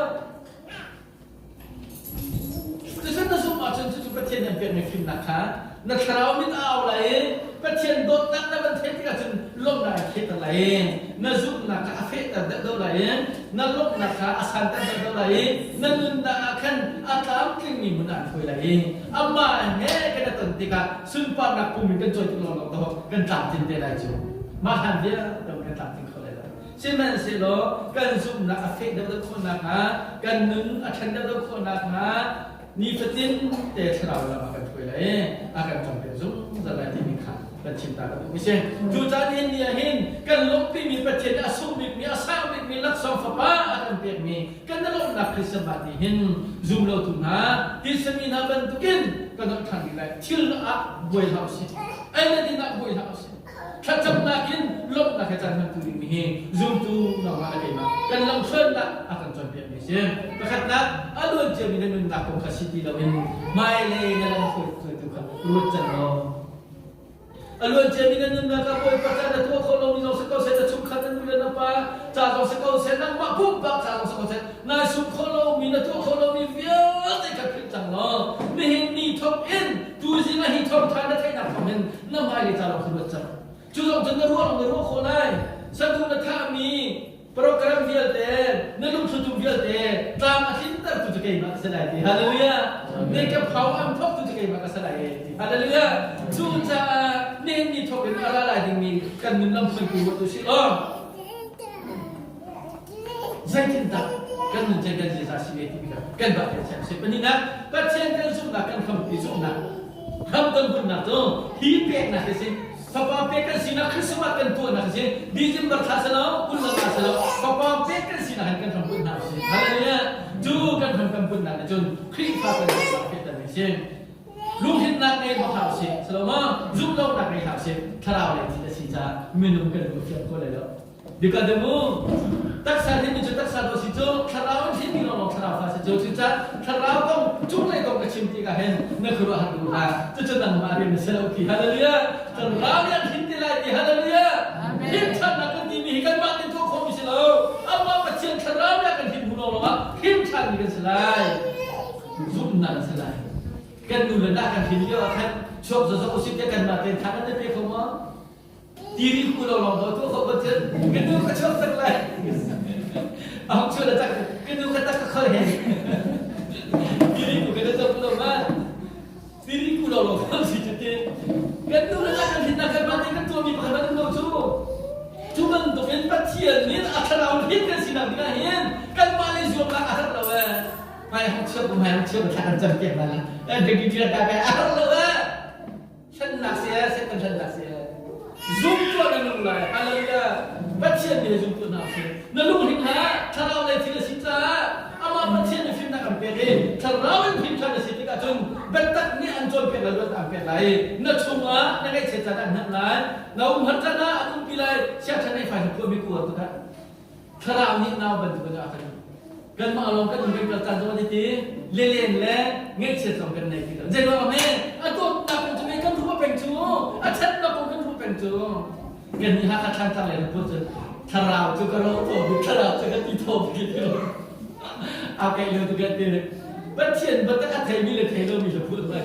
Cucu na zumh ahcun cucu Pathian nih an pekmi fimnak kha na thlarau mit a au lai i Pathian dawtnak na van theih tikah cun lawmhnak an khehter lai i na zumhnak kha a fehter deuhdeuh lai i na lawmhnak kha a santer deuhdeuh lai i na nunnak ah khan a tlamtlingmi hmun ah an hruai lai i amah he kan i ton tikah sunparnak pum in kan cawi tik lawnglawng dawh kan tlamtlin te lai cu mah hlan vialte kan tlamtling kho lai lo. Sihmanhsehlaw kan zumhnak a feh deuhdeuh khawh nakhnga, kan nun a ṭhan deuhdeuh khawh nakhnga nifatin te thlarau lam a kan hruai lai i a kan cawnpiak zungzal lai timi kha kan chim ta ka duh mi si. Cucaah nihin ni ah hin kan lawmhpimi Pathian nih a sung bikmi, a sang bikmi laksawng fapa a kan pekmi kan i lawmhnak Christmas ni hin zum lotu hna, tisami hna bantukin kan holh ṭhan rih lai. Thil ah buai hlah usih. Ei le din ah buai hlah usih. Thlacamnak in lawmhnak he caan hmantu dingmi hi zumtu nangmah le keimah kan lamhruainak a kan cawnpiakmi a si. Pakhatnak, a luan ciami na nunnak kong kha si ti loin hmailei na lamhruaitu kha ruat cang law a luan ciami na nunnak ah Bawipa ca na tuah khawh lomi zong si ko seh, na chungkhat na nu le na pa ca zong si ko seh, nangmah pumpak ca zong si ko seh, nai sum khawh lomi na tuah khawh lomi vialte kha philh cang law nihin ni thawk in tuzing ah hi thawngṭha na theihnak thawng hin na hmailei ca lawng khi ruat cang. Cu zong cun na ruah lawng na ruah khawh lai. Saduh na thahmi program vialte, na lungthlutum vialte tlam a tlintertu cu keimah ka si lai ti. Hallelujah. Ne ka phau am thawktu cu keimah ka si lai ti. Hallelujah. Cucaah nihin ni thawk in a ra lai dingmi kan nun lam hruaitu ruat u sih law zeitindah kan nun cei kan ziaza si ve timi kha kan bah kan siam si. Pahnihnak, Pathian kan zumhnak kan hrampi zumhnak hram kan bunhnak cu hi peknak hi si. Fapa pek kan sinak Christmas kan tuahnak hi si. December thla si lo, kullam thla si lo, fapa pek kan sinak hin kan hram bunhnak a si. Hallelujah. Cu kan hram kan bunhnak nih cun Khrihfa kan zumhnak fehter mi si. Lungthinnak ngei bak hlah usih. Saloma, zumhlonak ngei hlah usih. Thlarau lei thil a si caah minung kan lung a fiang kho lai lo. Dika demu taksa thinmi cu taksa dawh si cu thlarau in thinmi lawnglawng thlarau fa si cu cucaah thlarau kong cunglei kong ka chim tikah hin na khuaruah har duh hlah cucu nangmah rian na si lo ti hallelujah thlarau nih an thin ti lai ti hallelujah him ṭhannak kan timi hi kanmah nih tuah khawhmi si lo amah Pathian thlarau nih a kan him hnu lawnglawng ah him ṭhanmi kan si lai zumhnak kan si lai kan nu le na kan hrin lio ah khan chuak zawzawk usih tiah kanmah tein than an pe kho maw Tiri ku lo lawng do tu kho ko cun ka nu ka chuak tak lai. A hong chuah tak ka nu ka tak ka khol he. Tiri ku ka da lo ma. Tiri ku lo lawng kan si cu ti. Kan nu le kan hin kan ma te kan tuah mi pakhat an lo cu. Cu bantuk in Pathian nih a thlarau hin kan sinak ding ah hin kanmah le zuamnak a herh lo eh. Mai hong chuak mai hong chuak thla kan cam piak la la. Kan ki ta ka a herh lo eh. Hlennak si eh, Satan hlennak si eh. Zum tuah na nung lai. Hallelujah. Pathian nih zum tuah hna sih. Na lungthin hlah, thlarau lei thil a si caah amah Pathian nih fimnak an pek i thlarau in fim ṭhan a si tikah cun biatak nih an cawnpiak lai luat an pek lai. Na chungah na ngaihchiat caan an hnemh lai. Na umhar caan ah an umpi lai. Siangṭhan ei fai phuah mi ku tikah Thlarau nih nau bantukin a kan kanmah lawng kan um kan kal caan zong an ti lelen le ngaihchiat zong kan nei ti lo zei ruang ah a dawtnak kong cu kan ruah peng cu a ṭhatnak kong kan ruah peng cu kan nih Hakha Thlantlang lei put cu thlarau cu ka ro thaw bik thlarau cu ka ti thaw bik ti lo a kai lo tu kan ti Pathian biatak a theimi le thei lomi le phut lai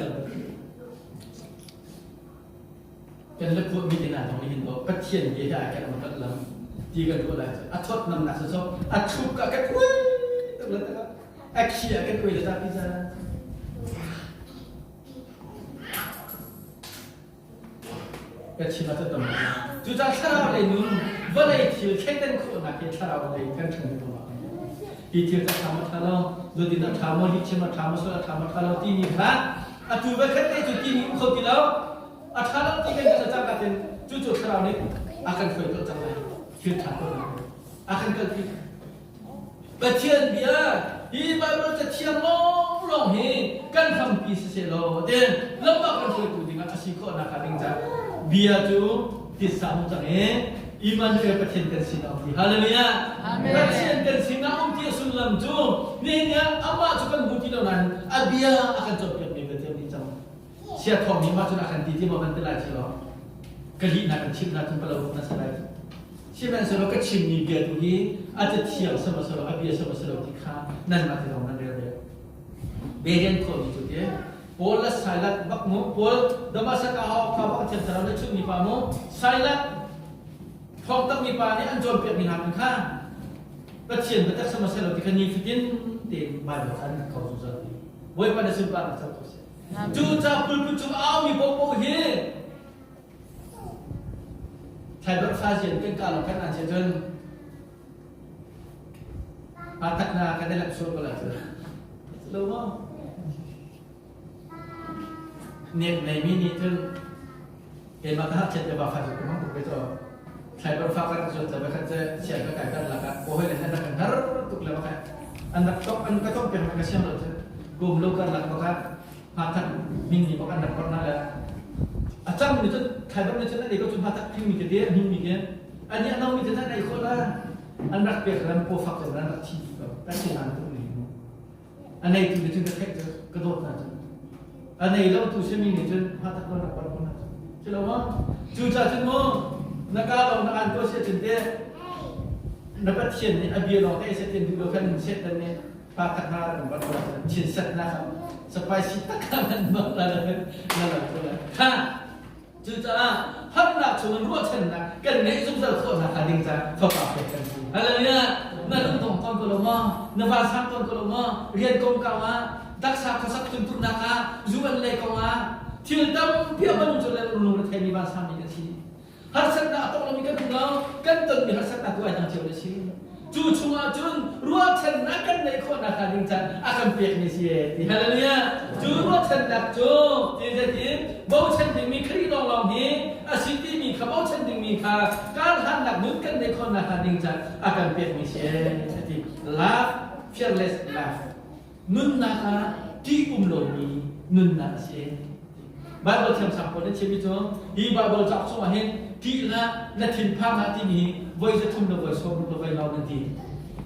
Kan la kuatmi te hna zong nih hin aw Pathian bia hi ai kan rat lam ti kan ruah lai cu a thawt namnak cu a thup ka kan ui tak le tak a khi a kan ui le ta pi za ka chim ah tam cu ca thlarau lei nun vawlei thil thleidan khawhnak hi thlarau lei kan ṭhan ko hi thil ka ṭha maw ṭha lo zudin a ṭha maw lihchim a ṭha maw sual a ṭha maw ṭha lo timi kha atu va khat te cu timi um kho ti lo A ṭha lo ti kan kan cang natin cucu thlarau nih a kan hruai tuah cang lai. Thil ṭha tuahnak a kan kalpi. Pathian bia hi Bible cathiang lawnglawng hi kan hrampi siseh law tin lamah kan hruaitu dingah a si khawhnak hnga ding caah bia cu titsa hung cang i Immanuel Pathian kan sinah um ti. Hallelujah. Amen. Pathian kan sinah um ti a sullam cu nihin ni ah amah cu kan hmu ti lo nain a bia a kan cawnpiakmi Pathian nih cang. Chia thawng nih mah cun a kan ti ti maw kan ti lai ci lo. Ka lih na kan chimh na cun palo na sa lai. Sihmanhsehlaw ka chimmi bia tu hi a cathiang sihmanhsehlaw a bia sihmanhsehlaw ti kha nanmah te zong nan rel ve. Berian khawh mi cu ti Paul le Silas bak mu Paul Damascus ah kha bak thiam thlarau le chunmi pa mu Silas thawng takmi pa nih an cawnpiakmi hna kan kha Pathian biatak sihmanhsehlaw ti kha nifatin tein Bible kha an kau zungzal ti. Bawipa na sunparnak co ko seh. Cu ca pulput cung a aumi paohpaoh hi thlaibar thlazian kan kah lo kan an sia cun pa tak na kan i lak sual ko lai cu lo maw nek nei mi nih cun. Keimah ka hngakchiat lio ah fa cu ka hmang tuk ve caw. Thlaibar fa kan zuat le bakhat cu sian ka kai kan lakah ka hawile an rak kan har tuk le bakhat an rak tok an ka tok piak ka siang lo cu kum lo kan lak bakhat hngakhat min ni bak an rak kor na le a cang mi cu thlaibar ni cun an ei ko cu hngakhat thing mi ke te hning mi ke an i a no mi cu an ei khawh la an rak pek ram paw fak cu an rak thi ko kan si nan tuk ni mu A neitu nih cun ka theih cu ka dawt hna cu. A nei lotu simi nih cun hmatak lo nak par ko hna cu. Si lo maw? Cucaah cun mu na ka lawng na an tuah sia cun teh na Pathian nih a bia lawng te se tin duh lo khan Satan nih pa khat hna rak bat lo chin sat na kha spicy tak kha nan bak la na na la ko la kha Cucaah harnak chungin ruahchannak kan ngeih zungzal khawh nakhnga ding caah fapa pek kan si. Hallelujah! Na lungdong tawn ko lo maw? Na vansang tawn ko lo maw? Rian kongkau ah, taksa khuasak tuntuknak ah, zu an lei kong ah, thil tampi a banung cu le lung retheimi vansangmi kan si. Harsatnak a tong lomi kan um lo, kan tonmi harsatnak tu ai dang cio na si. Cu chungah cun ruahchannak kan neih khawh nakhnga ding caan a kan pekmi si ti. Hallelujah! Cu ruahchannak cu ti zetin bochan dingmi Khrih lawnglawng hi a si timi kha bochan dingmi kha karhlannak nun kan neih khawh nakhnga ding caan a kan pekmi si a ti. Love, fearless love. Nunnak ah ṭih um lomi nunnak a si. Bible thiamsang pawl nih chimmi cu hi Bible cauk chungah hin ṭih hlah na thinphang hlah timi hi voi 3 le voi 60 le voi lau nan ti.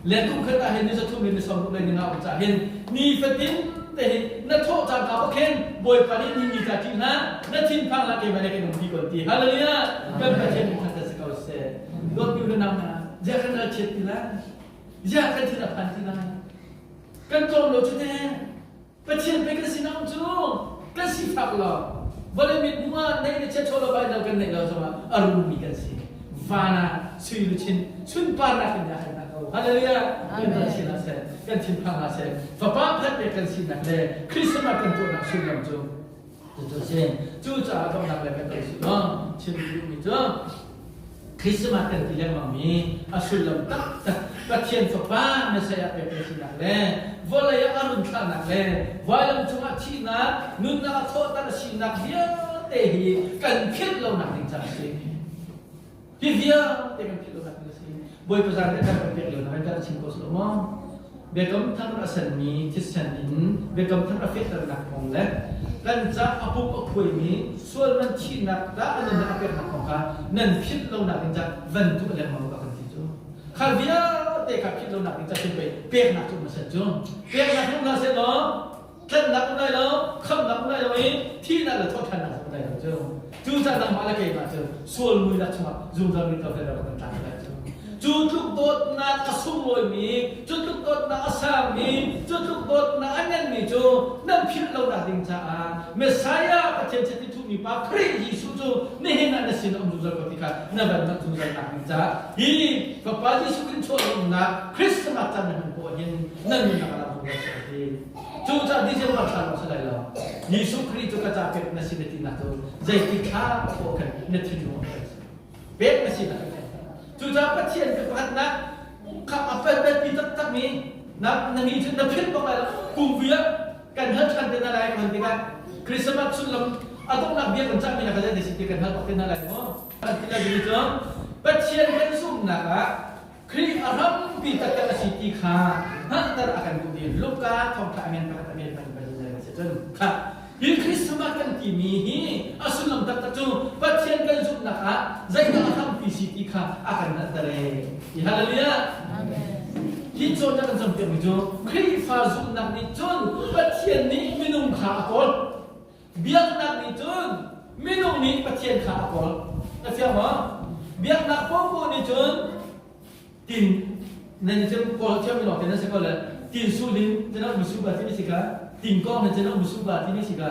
Le kum khat ah hin ni 3 le ni 60 le ni nga um cah hin nifatin te hin na thawh caan ka khin Bawipa nih ni ni ca ṭih hlah na thinphang hlah keimah le kan um ti ko ti. Hallelujah! Kan Pathian min thangṭhat si ko seh. Dawtmi u le nau hna, ziah kan ralchiat ti lai? Ziah kan thin a phan ti lai? Kan tlawm lo cu teh. Pathian pei kan sinah um cu kan sifak lo. Vawlei mit hmuh ah neih le chiat lo bai lo kan neih lo zongah a rummi kan si. Van ah sui luchin sunparnak in a kan ko. Hallelujah. Kan kan sinah seh, kan thinphang hlah seh. Fapa phat pek kan sinak le Christmas kan tuahnak sullam cu cucu a si. Cucaah donghnak le kan kan si lo. Chim duhmi cu Christmas kan ti lengmangmi a sullam taktak Pathian Fapa Messiah pek kan sinak le vawlei ah a run thlahnak le vailam cungah thihnak nunnak a thawhter a sinak vialte hi kan philh lonak ding caah a si. Hi vialte kan philh lonak ding a si. Bawipa zan kan kan pek lio na kan chim ko silo maw? Biakam thar a senmi thisen in biakam thar a fehternak kong le kan ca a pum a khuaimi sual man thihnak dah a nunnak a peknak kong kha nan philh lonak ding ca van tuah lengmang ka kan ti cu. Kha vialte kha philh lonak ding ca cun pei peknak cu ma sen cu. Peknak hmu hna seh law tlanhnak um lai lo, khamhnak um lai lo i thihnak le thawhṭhannak um lai lo cu. Cucaah nangmah le keimah cu sual muinak chungah zungzal mi tawhlen rak kan tla lai cu. Cu tluk dawtnak a sunglawimi, cu tluk dawtnak a sangmi, cu tluk dawtnak a nganmi cu nan philh lonak ding caah Messiah Pathian chiti thuhmi pa Khrih Jesuh cu nihin ah na sin a um zungzal ko ti kha na van hngalh zungzal nak ding caah hi Fapa Jesuh Khrih chuah Christmas caan na hman poah hin nan nunnak a lam zungzal si ti. Cucaah December thla lawng si lai lo. Jesuh Khrih cu ka ca pek na si na tinak cu zeiti thla poah khan na thinlung a pek si. Pek na sinak kan theih. Cucaah Pathian ka pakhatnak kha a pelpelpi taktakmi na na mi cu na philh bak lai lo. Kum vui ah kan hal ṭhan te hna lai kan tikah Christmas sullam a donghnak bia kan cahmi na ka zei si ti kan hal bak te hna lai maw? Kan ti lai cu Pathian kan zumhnak ah Khrih a hrampi taktak a si ti kha hngalhter a kan duh i Luka thawngṭha amen pakhat amen pahnih pahnih zei si cun kha hi Christmas kan timi hi a sullam taktak cu Pathian kan zumhnak ah zeidah a hrampi si ti kha a kan hngalhter ee. Hallelujah. Hi cawnnak kan cawnpiakmi cu Khrihfa zumhnak nih cun Pathian nih minung kha a kawl. Biaknak nih cun minung nih Pathian kha a kawl. Na fiang maw? Biaknak popoh nih cun tin nan cun kawl thiam mi lawng te nan si ko le tin su lin cun um su ba ti mi si ka tin kong nan cun um su ba ti mi si ka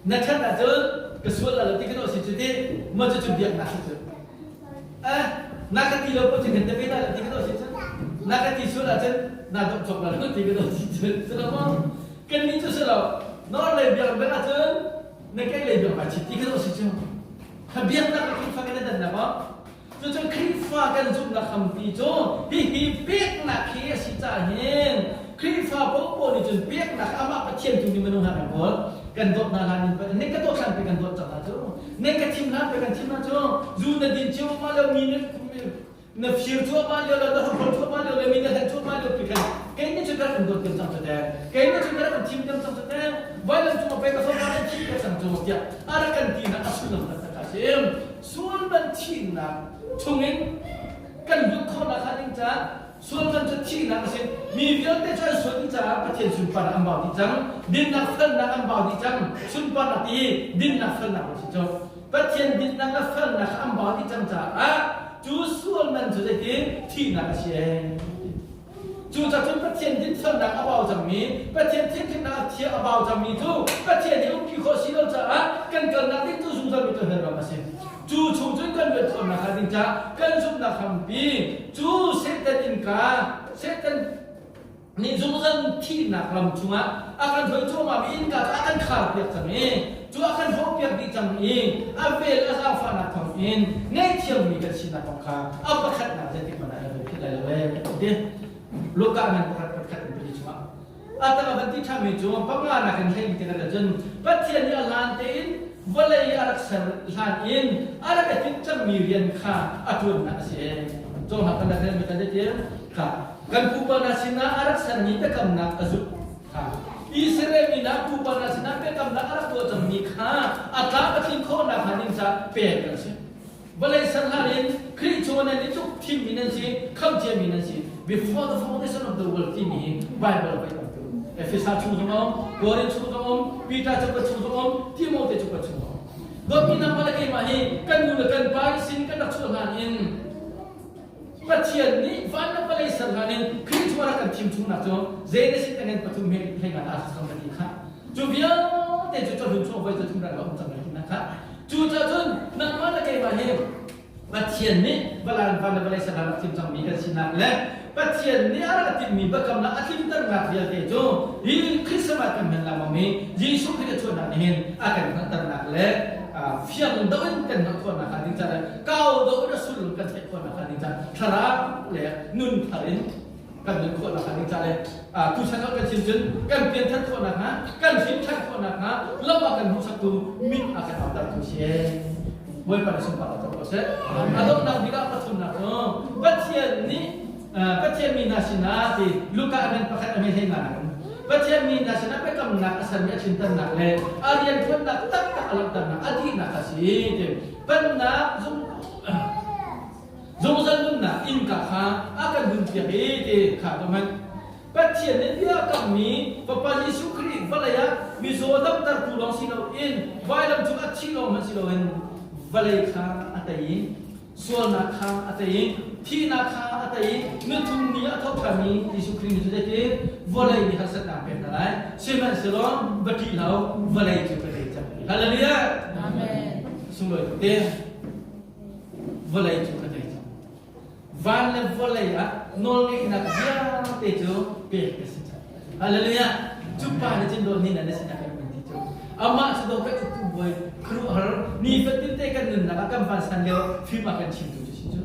na that ahcun ka sual la lo ti ka si cu ti ma cu cu biaknak si cu eh na ka ti lo po cun kan te pe la ti ka si cu na ka ti sual ahcun na dok chok la lo ti ka si cu cu lo maw Kannih cu si lo, nawl lei biak bel ahcun na kei lei biak ai chit ti kha si cu. Kha biaknak le Khrihfa kan i dannak maw? Cucu Khrihfa kan zumhnak hrampi cu hihi peknak hi a si caah hin Khrihfa popoh nih cun peknak amah Pathian tu nih minung ha kan kawl. Kan dawt hna hlan in ne ka dawt hlan pe kan dawt cang hna cu. Ne ka thim hlan pe kan thim hna cu. Zu na din cio ma lo mi na na fir cuahmah lio le na hrokhrawl cuahmah lio le mi na hlen cuahmah lio pi khan kei nih cun ka rak in dawt cang cu teh kei nih cun ka rak in thim cang cu teh vailam cung ah pei ka fapa nan thih ka cang cu tiah a rak kan ti nak a sullam taktak a si. Sual man thihnak chungin kan lut khawhnak hnga ding caah sual man cu thihnak a si. Mi vialte cu an sual dih caah Pathian sunparnak an bau dih cang, dinnak felnak an bau dih cang. Sunparnak ti hi dinnak felnak a si cu. Pathian dinnak le felnak kha an bau dih cang caah cu sual man cu zeitin thihnak a si ee. Cucaah cun Pathian dinfelnak a bau cangmi, Pathian thianhlimnak a thia a bau cangmi cu Pathian hi umpi khawh si lo caah kan kalnak ding cu zungzal mi cu hell ram a si. Cu chung cun kan luat khawhnak hnga ding caah kan zumhnak hrampi cu Satan innka, Satan nih zungzal thihnak ram chungah a kan hruai cuahmahmi innka cu a kan kharpiak cang i cu a kan hrawhpiak dih cang i a vel a zaangfahnak thawngin ngaihthiammi kan sinak kong kha a pakhatnak zeitik hmanh ah kan philh lai lo ee ti. Luka ngan pakhat pakhat in pali chungah a tang a van ti ṭhami cu panga nak in hlei ti kan cun Pathian nih a hlan tein vawlei a rak ser hlan in a rak i tinh cangmi rian kha a ṭuannak a si ee. Cawhnak kan rak rel mi kan ti kha kan pupa hna sinah a rak sermi biakamnak a zulh kha Israel mi hna pupa hna sinah biakamnak a rak tuah cangmi kha a tlam a tlin khawh nakhnga ding caah pek an si. Vawlei ser hlan in Khrih chung nan i tluk thimmi nan si, khamh ciami nan si. Before the foundation of the world timi hi Bible voi tampi um. Efesa chung zong um, Korin chung zong um, Peter cakuat chung zong um, Timote cakuat chung zong um. Dawtmi nangmah le keimah hi kan nu le kan pa sin kan rak chuah hlan in Pathian nih van le vawlei ser hlan in Khrih chung a rak kan thim chungnak cu zei na sin tengen pathum he hleingan aa cang ka ti kha. Cu vialte cu cahlun chung voi cu thum rak um cang lai ti kha. Cu cun nangmah le keimah hi Pathian nih valan van le vawlei ser hlan rak thim cangmi kan sinak le Pathian nih a rak timhmi biakamnak a tlinternak vialte cu hi Christmas kan hman lengmang mi Jesuh Khrih a chuahnak nih hin a kan hngalhternak le fiang deuh in kan hngalh khawhnak hnga ding caah kau deuh in a sullam kan theih khawhnak hnga ding caah thlarau le nun thar in kan nun khawhnak hnga ding caah le tuchan ah kan chim cun kan pianthar khawhnak hnga, kan hrimhṭhan khawhnak hnga lam a kan hmuhsaktu min a kan autertu si. Bawipa nih sunparnak co ko seh. A donghnak bik ah pathumnak cu Pathian nih Pathian mi hna sinah ti Luka a men pakhat a mei hlei nga nak um. Pathian mi hna sinah biakamnak a sermi a tlinternak le a rianṭuannak taktak a langhternak a dihnak a si ti pennak zung zungzal nunnak innka kha a kan hunpiak i ti kha ka hmanh. Pathian nih bia kammi Fapa Jesuh Khrih vawlei ah mizaw damtertu lawng si loin vailam cung a thih lawng hmanh si loin vawlei kha a tei i sualnak kha a tei i thihnak kha a tei i nuthum ni a tho ṭhanmi Jesuh Khrih nih cu zeitin vawlei nih harsatnak pek hna lai. Sihmanhsehlaw va ṭih hlah u, vawlei cu ka tei cang. Hallelujah! Amen. Sunglawi tuk te. Vawlei cu ka tei cang. Van le vawlei ah nawlngeihnak vialte cu pek ka si cang. Hallelujah! Cu pa nih cun dawt ni na sin a kan ti cu. Amah cu dawt kan itu bawi khuaruahhar nifatin te kan nunnak ah kan vansan lio fim a kan chimtu cu si cu.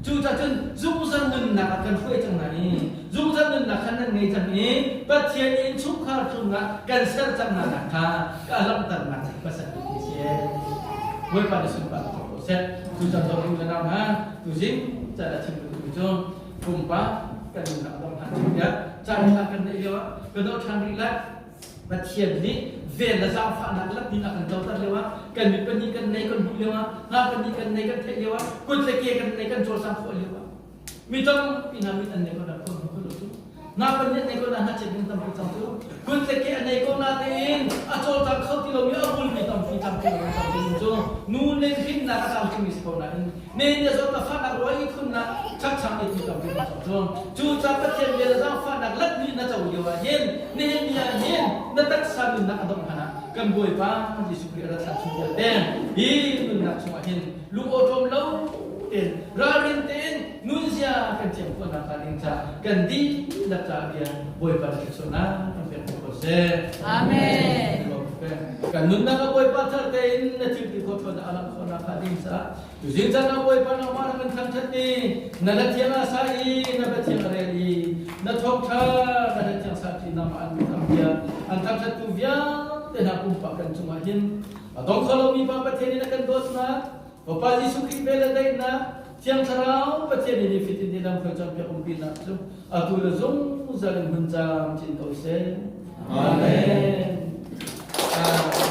Cucaah cun zungzal nunnak ah kan hruai cang hna i zungzal nunnak kha nan ngei cang i Pathian innchungkhar chungah kan ser cang hna nak kha ka langhternak pasal ti si. Bawipa nih sunparnak co ko seh. Tuchan zong u le nau hna, tuzing caan a chim duhmi cu pumpak kan nunnak dong hna chung tiah caan ṭha kan neih lio ah ka doh ṭhan rih lai. Pathian nih vel le zaangfahnak lampi a kan coter lio ah kan mit pahnih kan nei kan hmuh lio ah hna pahnih kan nei kan theih lio ah kut le ke kan nei kan cawlcang khawh lio ah mi tampi hna mit an nei ko na khon ko lo cu na pahnih an nei ko na hna chet ding tampi cang cu kut le ke an nei ko na tein a cawlcang kho ti lomi a bulmi tampi tampi lo tampi cu nu nen hrinnak a tlamtling mi si ko nain Men na zawtnak fahnak ruah i khunnak chakchang i tu tampi na co. Cu ca Pathian bia le zaangfahnak lat ni na co lio ah hin nihin ni ah hin na taksa nunnak a dongh hlan ah kan Bawipa Jesuh Khrih a rat hlan chung vialte hi nunnak chungah hin lung awṭawm lo tein ralrin tein nunzia kan thiam khawhnak hnga ding ca kan dihlak caah bia Bawipa na thluachuahnak kan pek ko seh. Amen. Kan nunnak a Bawipa thar tein na thil ti khawh ṭhawn a langh khawhnak hnga ding caah tuzing caan ah Bawipa nangmah na kan thangṭhat i na la thiang a sa i na Pathian a rel i na thawngṭha na la thiang sa ṭi nangmah an tam bia an thangṭhattu vialte. te hna pumpak kan cungah hin a dong kho lomi Pa Pathian in a kan dawtnak, Fapa Jesuh Khrih vel le daihnak, Thiang Thlarau Pathian in i fitin i lamhruai cawnpiak umpinak cu atu le zungzal in hmun camcin ko seh. Amen.